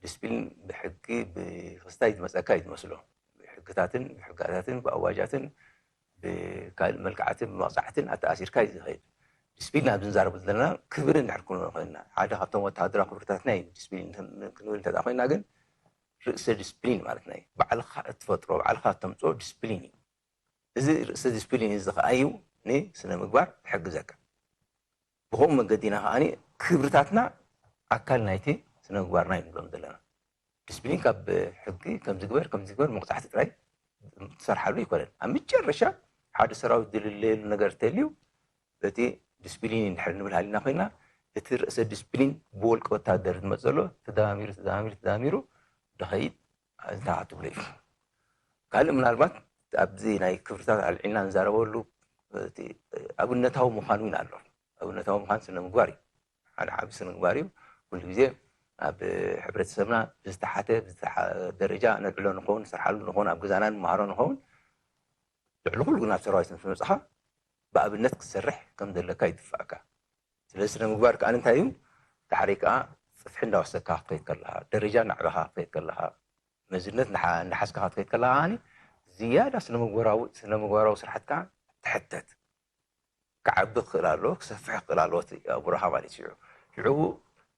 ዲስፕሊን ብሕጊ ብክስታይ ዝመጸካ እዩ ዝመስሎ። ብሕግታትን ብሕጋታትን ብኣዋጃትን ብካልእ መልክዓትን ብመቕጻዕትን ኣተኣሲርካ እዩ ዝኸይድ። ዲስፕሊን ኣብዚ ንዛረብ ዘለና ክብሪ እንድሕር ክንብሎ ኮይንና፣ ሓደ ካብቶም ወተሃደራዊ ክብርታትና እዩ ዲስፕሊን ክንብል እንተ ኮይንና፣ ግን ርእሰ ዲስፕሊን ማለት ናይ ባዕልኻ እትፈጥሮ፣ ባዕልኻ እተምጽኦ ዲስፕሊን እዩ። እዚ ርእሰ ዲስፕሊን እዚ ኸኣ እዩ ንስነ ምግባር ዝሕግዘካ። ብኸምኡ መገዲ ኢና ከኣ ክብርታትና ኣካል ናይቲ ስነ ምግባርና እዩ ንብሎም ዘለና። ዲስፕሊን ካብ ሕጊ ከምዚ ግበር፣ ከምዚ ግበር፣ መቕጻዕቲ ጥራይ ትሰርሓሉ ኣይኮነን። ኣብ መጨረሻ ሓደ ሰራዊት ዝልለየሉ ነገር እንተልዩ፣ እቲ ዲስፕሊን እንድሕር ንብል ሃሊና ኮይና፣ እቲ ርእሰ ዲስፕሊን ብወልቂ ወታደር ዝመጽእ ዘሎ ተደማሚሩ፣ ተደማሚሩ፣ ተደማሚሩ ድኸይድ እንታይ ትብሎ እዩ። ካልእ ምናልባት ኣብዚ ናይ ክብርታት ኣልዒልና ንዛረበሉ፣ እቲ ኣብነታዊ ምዃን እውን ኣሎ። ኣብነታዊ ምዃን ስነ ምግባር እዩ። ሓደ ዓቢ ስነ ምግባር እዩ። ኩሉ ግዜ ኣብ ሕብረተሰብና ብዝተሓተ፣ ብዝተሓ-፣ ደረጃ ነልዕሎ ንኸውን፣ ንሰርሓሉ ንኸውን፣ ኣብ ገዛና ንመሃሮ ንኸውን፣ ልዕሊ ኩሉ ግን ኣብ ሰራዊት ምስ መጻኻ ብኣብነት ክትሰርሕ ከም ዘለካ ይድፋእካ። ስለዚ ስነ ምግባር ከኣ እንታይ እዩ? ዳሕረይ ከኣ ጽፍሒ እንዳወሰድካ ክትከይድ ከለኻ፣ ደረጃ እናዕበኻ ክትከይድ ከለኻ፣ መዝነት እንዳሓ-፣ እንዳሓዝካ ክትከይድ ከለኻ ከኣኒ ዝያዳ ስነ ምግባራዊ፣ ስነ ምግባራዊ ስራሕትካ ትሕተት። ክዓቢ ክኽእል ኣለዎ፣ ክሰፍሕ ክኽእል ኣለዎ እቲ ኣእምሮኻ ማለት እዩ። ሽዑ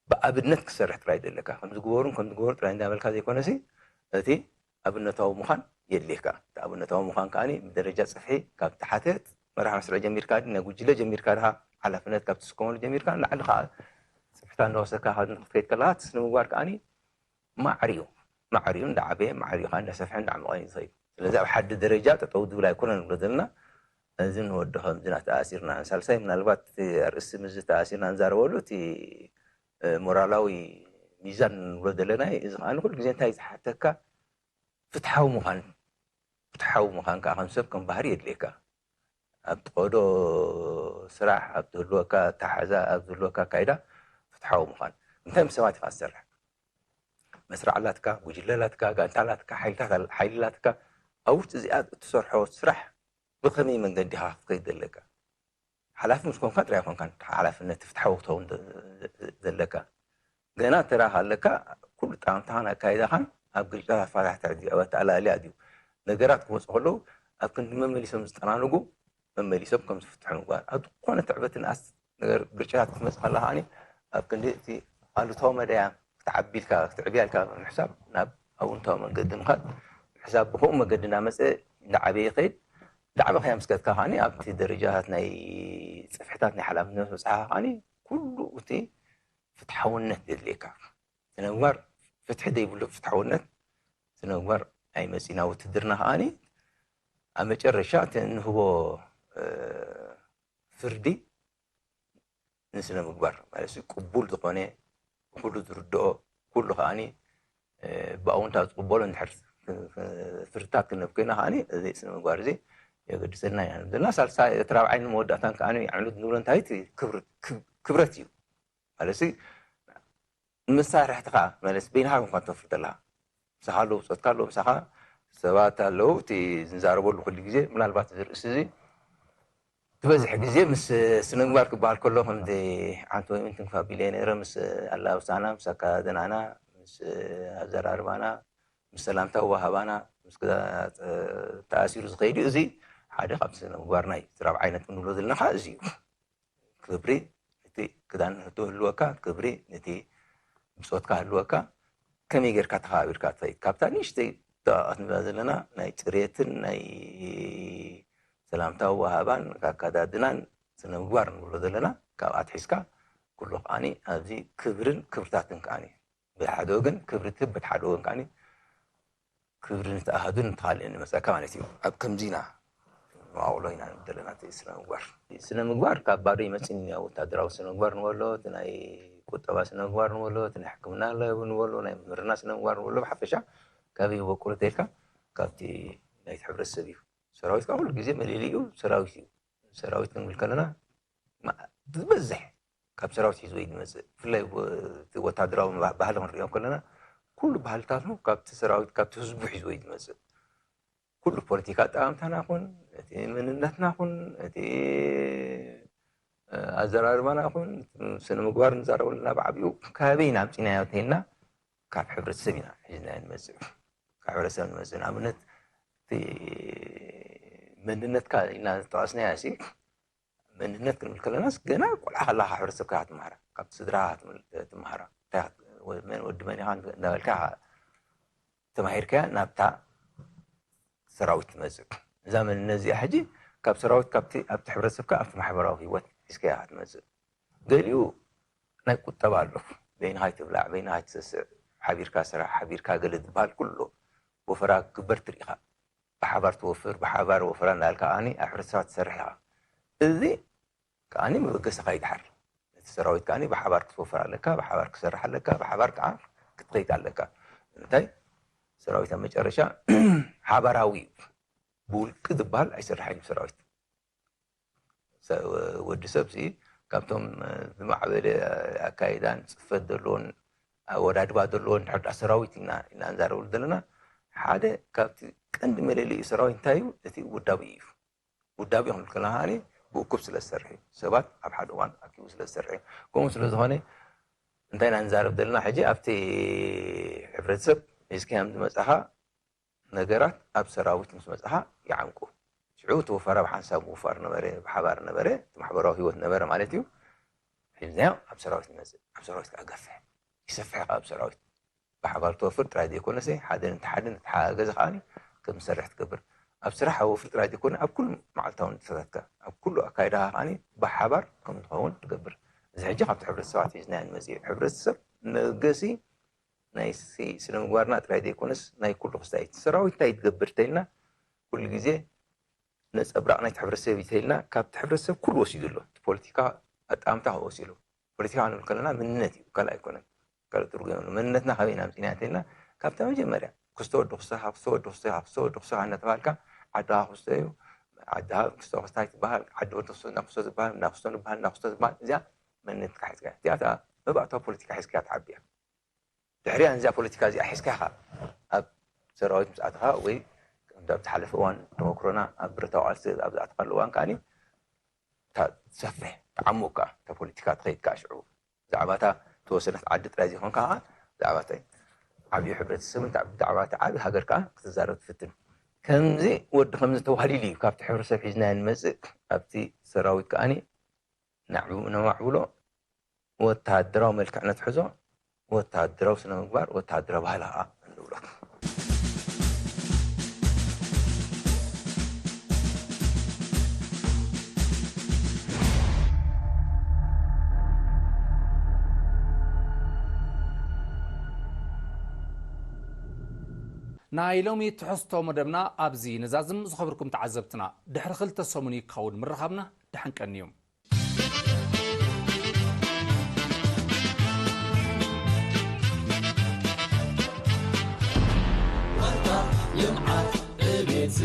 ብኣብነት ክትሰርሕ ጥራይ ዘለካ፣ ከምዚ ግበሩን ከምዚ ግበሩ ጥራይ እንዳበልካ ዘይኮነሲ፣ እቲ ኣብነታዊ ምዃን የድልየካ። እቲ ኣብነታዊ ምዃን ከኣኒ ብደረጃ ጽፍሒ ካብ ተሓተ መራሕ መስርዕ ጀሚርካ፣ ናይ ጉጅለ ጀሚርካ፣ ድኻ ሓላፍነት ካብ ትስከመሉ ጀሚርካ ንላዕሊ ከኣ ጽፍሕታ እንዳወሰድካ ክትከይድ ከለኻ፣ እቲ ስነ ምግባር ከኣኒ ማዕሪኡ፣ ማዕሪኡ እንዳዓበየ፣ ማዕሪኡ ከኣ እንዳሰፍሐ እንዳዓመቐ እዩ ዝኸይድ። ስለዚ ኣብ ሓደ ደረጃ ጠጠው ዝብል ኣይኮነን ንብሎ ዘለና። እዚ ንወዲ ከምዚ እናተኣሲርና፣ ሳልሳይ ምናልባት እቲ ኣርእስቲ ምስዚ ተኣሲርና ንዛረበሉ፣ እቲ፣ እ፣ ሞራላዊ ሚዛን ንብሎ ዘለና እዩ። እዚ ከኣ ንኩሉ ግዜ እንታይ ዝሓተካ? ፍትሓዊ ምዃን። ፍትሓዊ ምዃን ከኣ ከም ሰብ ከም ባህሪ የድልየካ። ኣብ ትኸዶ ስራሕ፣ ኣብ ዝህልወካ ኣተሓሕዛ፣ ኣብ ዝህልወካ ኣካይዳ ፍትሓዊ ምዃን። እንታይ ምስ ሰባት ኢኻ ትሰርሕ? መስርዕ ኣላትካ፣ ጉጅለ ኣላትካ፣ ጋንታ ኣላትካ፣ ሓይልታት ኣል-፣ ሓይሊ ኣላትካ። ኣብ ውሽጢ እዚኣ እትሰርሖ ስራሕ ብኸመይ መንገዲ ኢኻ ክትከይድ ዘለካ? ሓላፊ ምስ ኮንካ ጥራይ ኣይኮንካን ሓላፍነት ፍትሓዊ ክትኸውን ዘ-፣ ዘለካ። ገና ተራ ኣለካ፣ ኩሉ ጣምታኻን ኣካይዳኻን ኣብ ግልጫት ኣፋታሕታ ድዩ፣ ኣብ ኣተኣላልያ ድዩ? ነገራት ክመጹ ከለዉ ኣብ ክንዲ መመሊሶም ዝጠናንጉ፣ መመሊሶም ከም ዝፍትሑ ምግባር። ኣብ ዝኾነ ትዕበትን ኣስ-፣ ነገር ግርጭታት ክትመጽእ ከላ ከኣኒ ኣብ ክንዲ እቲ ኣሉታዊ መዳያ ክትዓቢ ኢልካ፣ ክትዕብያ ኢልካ ምሕሳብ ናብ ኣውንታዊ መንገዲ ምኻድ ምሕሳብ፣ ብኸምኡ መገዲ እናመጸ እንዳዓበየ ይኸይድ። እንዳዓበኻዮ ምስ ከድካ ከኣኒ ኣብቲ ደረጃታት ናይ ጽፍሕታት ናይ ሓላፍነት መብጽሓ ከኣኒ ኩሉ እቲ ፍትሓውነት የድልየካ። ስነ ምግባር ፍትሒ ዘይብሉ ፍትሓውነት ስነ ምግባር ኣይመጽእን። ኣብ ውትድርና ከኣኒ ኣብ መጨረሻ እቲ እንህቦ፣ እ፣ ፍርዲ ንስነ ምግባር ማለት እዩ። ቅቡል ዝኾነ፣ ኩሉ ዝርድኦ፣ ኩሉ ከኣኒ፣ እ፣ ብኣውንታ ዝቕበሎ እንድሕር ክ-፣ ክ-፣ ፍርድታት ክንህብ ኮይና ከኣኒ እዚ ስነ ምግባር እዚ የገድሰልና ኢና ንብል ዘለና። ሳልሳይ፣ እቲ ራብዓይን መወዳእታን ከኣኒ ኣዕኑድ ንብሎ እንታይ እቲ ክብር-፣ ክብ-፣ ክብረት እዩ። ማለት እዚ መሳርሕትኻ ማለት በይንኻ እኳ ትነፍር ዘለኻ። ምሳኻ ኣለዉ፣ ብጾትካ ኣለዉ፣ ምሳኻ ሰባት ኣለዉ። እቲ ዝንዛረበሉ ኩሉ ግዜ ምናልባት እዚ ርእሲ እዚ ዝበዝሕ ግዜ ምስ ስነ ምግባር ክበሃል ከሎ ከምዚ ዓንቶ ወይ ምንትን ክፋ ቢለ ነይረ፣ ምስ ኣላብሳና፣ ምስ ኣካዳድናና፣ ምስ ኣዘራርባና፣ ምስ ሰላምታ ወሃባና፣ ምስ ገዛ ተኣሲሩ ዝኸይድ እዩ። እዚ ሓደ ካብ ስነ ምግባርና እዩ። እቲ ራብዓይ ነጥቢ ንብሎ ዘለና ከዓ እዚ እዩ። ክብሪ ነቲ ክዳን ህልወካ፣ ክብሪ ነቲ ብጾትካ ህልወካ፣ ከመይ ጌርካ ተኸባቢርካ ትኸይድ? ካብታ ንእሽተይ ደቓቕ ክንብላ ዘለና ናይ ጽሬትን ናይ ሰላምታ ወሃባን ኣካዳድናን ስነ ምግባር ንብሎ ዘለና፣ ካብኣ ኣትሒዝካ ኩሉ ከዓኒ ኣብዚ ክብርን ክብርታትን ከዓኒ ብሓደ ወገን ክብሪ ትህብ፣ በቲ ሓደ ወገን ከዓኒ ክብሪ ንተኣሃዱን ንተኻልእን ንመፀካ ማለት እዩ። ኣብ ከምዚና መዋቕሎ ኢና ዘለና። እቲ ስነ ምግባር ስነ ምግባር ካብ ባዶ ይመፅእ እኒኣ። ወታደራዊ ስነ ምግባር ንበሎ፣ እቲ ናይ ቁጠባ ስነ ምግባር ንበሎ፣ እቲ ናይ ሕክምና ንበሎ፣ ናይ ምርና ስነ ምግባር ንበሎ፣ ብሓፈሻ ካበይ ይበቁል ተልካ ካብቲ ናይቲ ሕብረተሰብ እዩ። ሰራዊት ከዓ ኩሉ ግዜ መለለዩ ሰራዊት እዩ። ሰራዊት ክንብል ከለና ማ- ዝበዝሕ ካብ ሰራዊት ሒዝዎ እዩ ዝመፅእ። ብፍላይ ወ- እቲ ወታደራዊ ባ- ባህሊ ክንሪኦ ከለና ኩሉ ባህልታቱ ካብቲ ሰራዊት ካብቲ ህዝቡ ሒዝዎ እዩ ዝመፅእ። ኩሉ ፖለቲካ ኣጠማምታና ኹን እቲ መንነትና ኹን እቲ ኣዘራርባና ኹን ስነ ምግባር ንዛረበሉና ብዓብኡ ካበይ ኢና ኣምፂናዮ እንተይልና ካብ ሕብረተሰብ ኢና ሒዝናዮ ንመፅእ። ካብ ሕብረተሰብ ንመፅእ። ንኣብነት እቲ መንነትካ ኢልና ዝጠቐስናዮ ሲ መንነት ክንብል ከለናስ ገና ቆልዓ ከለኻ ሕብረተሰብካ ትምሃራ፣ ካብቲ ስድራ ትምሃራ። መን ወዲ መን ኢኻ እንዳበልካ ተማሂርካያ ናብታ ሰራዊት ትመፅእ። እዛ መንነት እዚኣ ሕጂ ካብ ሰራዊት ካብቲ ኣብቲ ሕብረተሰብካ ኣብቲ ማሕበራዊ ህይወት ሒዝካያ ትመፅእ። ገሊኡ ናይ ቁጠባ ኣሎ። በይንኻ ትብላዕ፣ በይንኻ ትሰስዕ፣ ሓቢርካ ስራሕ፣ ሓቢርካ ገለ ዝበሃል ኩሉ ወፈራ ክግበር ትርኢኻ። ብሓባር ትወፍር፣ ብሓባር ወፈራ እንዳልካ ኣኒ ኣብ ሕብረተሰብ ትሰርሕ ኢኻ። እዚ ከዓኒ መበገስኻ ይድሓር። ነቲ ሰራዊት ከዓኒ ብሓባር ክትወፍር ኣለካ፣ ብሓባር ክሰርሕ ኣለካ፣ ብሓባር ከዓ ክትኸይድ ኣለካ። እንታይ ሰራዊት ኣብ መጨረሻ ሓባራዊ እዩ። ብውልቂ ዝበሃል ኣይሰርሓን እዩ ሰራዊት። ወዲ ሰብ ሲ ካብቶም ዝማዕበለ ኣካይዳን ፅፈት ዘለዎን ኣወዳድባ ዘለዎን ድሕር ሰራዊት ኢና ኢና ንዛረበሉ ዘለና። ሓደ ካብቲ ቀንዲ መለለዩ ሰራዊት እንታይ እዩ? እቲ ውዳቢ እዩ። ውዳቢ ክንብል ከለና ከዓኒ ብእኩብ ስለ ዝሰርሕ እዩ። ሰባት ኣብ ሓደ እዋን ኣኪቡ ስለ ዝሰርሕ እዩ። ከምኡ ስለ ዝኾነ እንታይ ኢና ንዛረብ ዘለና ሕጂ ኣብቲ ሕብረተሰብ ሒዝካዮም ዝመፃኻ ነገራት ኣብ ሰራዊት ምስ መፅኻ ይዓንቁ። ሽዑ እቲ ወፈራ ብሓንሳብ ምውፋር ነበረ፣ ብሓባር ነበረ፣ እቲ ማሕበራዊ ህይወት ነበረ ማለት እዩ። ሒዝናዮ ኣብ ሰራዊት ንመፅእ። ኣብ ሰራዊት ከዓ ገፍሕ ይሰፍሕ ከዓ ኣብ ሰራዊት ብሓባር ተወፍር ጥራይ ዘይኮነሲ ሓደን ተሓደን ተሓጋገዚ ከዓኒ ከም ዝሰርሕ ትገብር። ኣብ ስራሕ ኣብ ወፍሪ ጥራይ ዘይኮነ ኣብ ኩሉ መዓልታዊ ንጥፈታትካ ኣብ ኩሉ ኣካይዳኻ ከዓኒ ብሓባር ከም ዝኸውን ትገብር። እዚ ሕጂ ካብቲ ሕብረተሰባት ሒዝናዮ ንመፅእ እዩ። ሕብረተሰብ መበገሲ ናይ ሲ- ስነ ምግባርና ጥራይ ዘይኮነስ ናይ ኩሉ ክስታይ እቲ ሰራዊት እንታይ ትገብር እንተኢልና ኩሉ ግዜ ነፀብራቕ ናይቲ ሕብረተሰብ እዩ እንተኢልና ካብቲ ሕብረተሰብ ኩሉ ወሲዱ ኣሎ። እቲ ፖለቲካ ኣጠማምታ ወሲዱ ፖለቲካ ክንብል ከለና መንነት እዩ ካልእ ኣይኮነን። ካልእ ትርጉም የብሉ። መንነትና ካበይ ኢና ኣምፂና እንተኢልና ካብታ መጀመርያ ክስቶ ወዲ ክስቶ ካብ ክስቶ ወዲ ክስቶ ካብ ክስቶ ወዲ ክስቶ እናተባሃልካ ዓድኻ ክስቶ እዩ ዓድኻ ክስቶ ክስታይ ትበሃል ዓዲ ወዲ ክስቶ እንዳ ክስቶ ዝበሃል እንዳ ክስቶ ንበሃል እንዳ ክስቶ ዝበሃል እዚኣ መንነትካ ሒዝካ እያ። እዚኣ እታ መባእታዊ ፖለቲካ ሒዝካ እያ ትዓቢ እያ። ድሕሪኣ ነዚኣ ፖለቲካ እዚኣ ሒዝካ ኢኻ ኣብ ሰራዊት ምስ ኣተኻ ወይ ከምቲ ኣብ ዝሓለፈ እዋን ተመክሮና ኣብ ብረታዊ ቃልሲ ኣብ ዝኣተኻሉ እዋን ከዓኒ እታ ትሰፍሕ ትዓሙቕ ከኣ እታ ፖለቲካ ትኸይድ ከኣ ሽዑ ብዛዕባ እታ ተወሰነት ዓዲ ጥራይ ዘይኮንካ ከኣ ብዛዕባ እታ ዓብዪ ሕብረተሰብን ብዛዕባ እታ ዓብዪ ሃገር ከኣ ክትዛረብ ትፍትን። ከምዚ ወዲ ከምዚ ተዋህሊሉ እዩ ካብቲ ሕብረተሰብ ሒዝናዮ ንመጽእ ኣብቲ ሰራዊት ከኣኒ ነማዕብሎ ወታደራዊ መልክዕ ነትሕዞ፣ ወታደራዊ ስነ ምግባር፣ ወታደራዊ ባህሊ ከዓ ንብሎ። ናይ ሎሚ ትሕዝቶ መደብና ኣብዚ ነዛዝም። ዝኸበርኩም ተዓዘብትና፣ ድሕሪ ክልተ ሰሙን እዩ ክኸውን ምርኻብና። ደሓን ቀንዮም። ልምዓት ዕቤት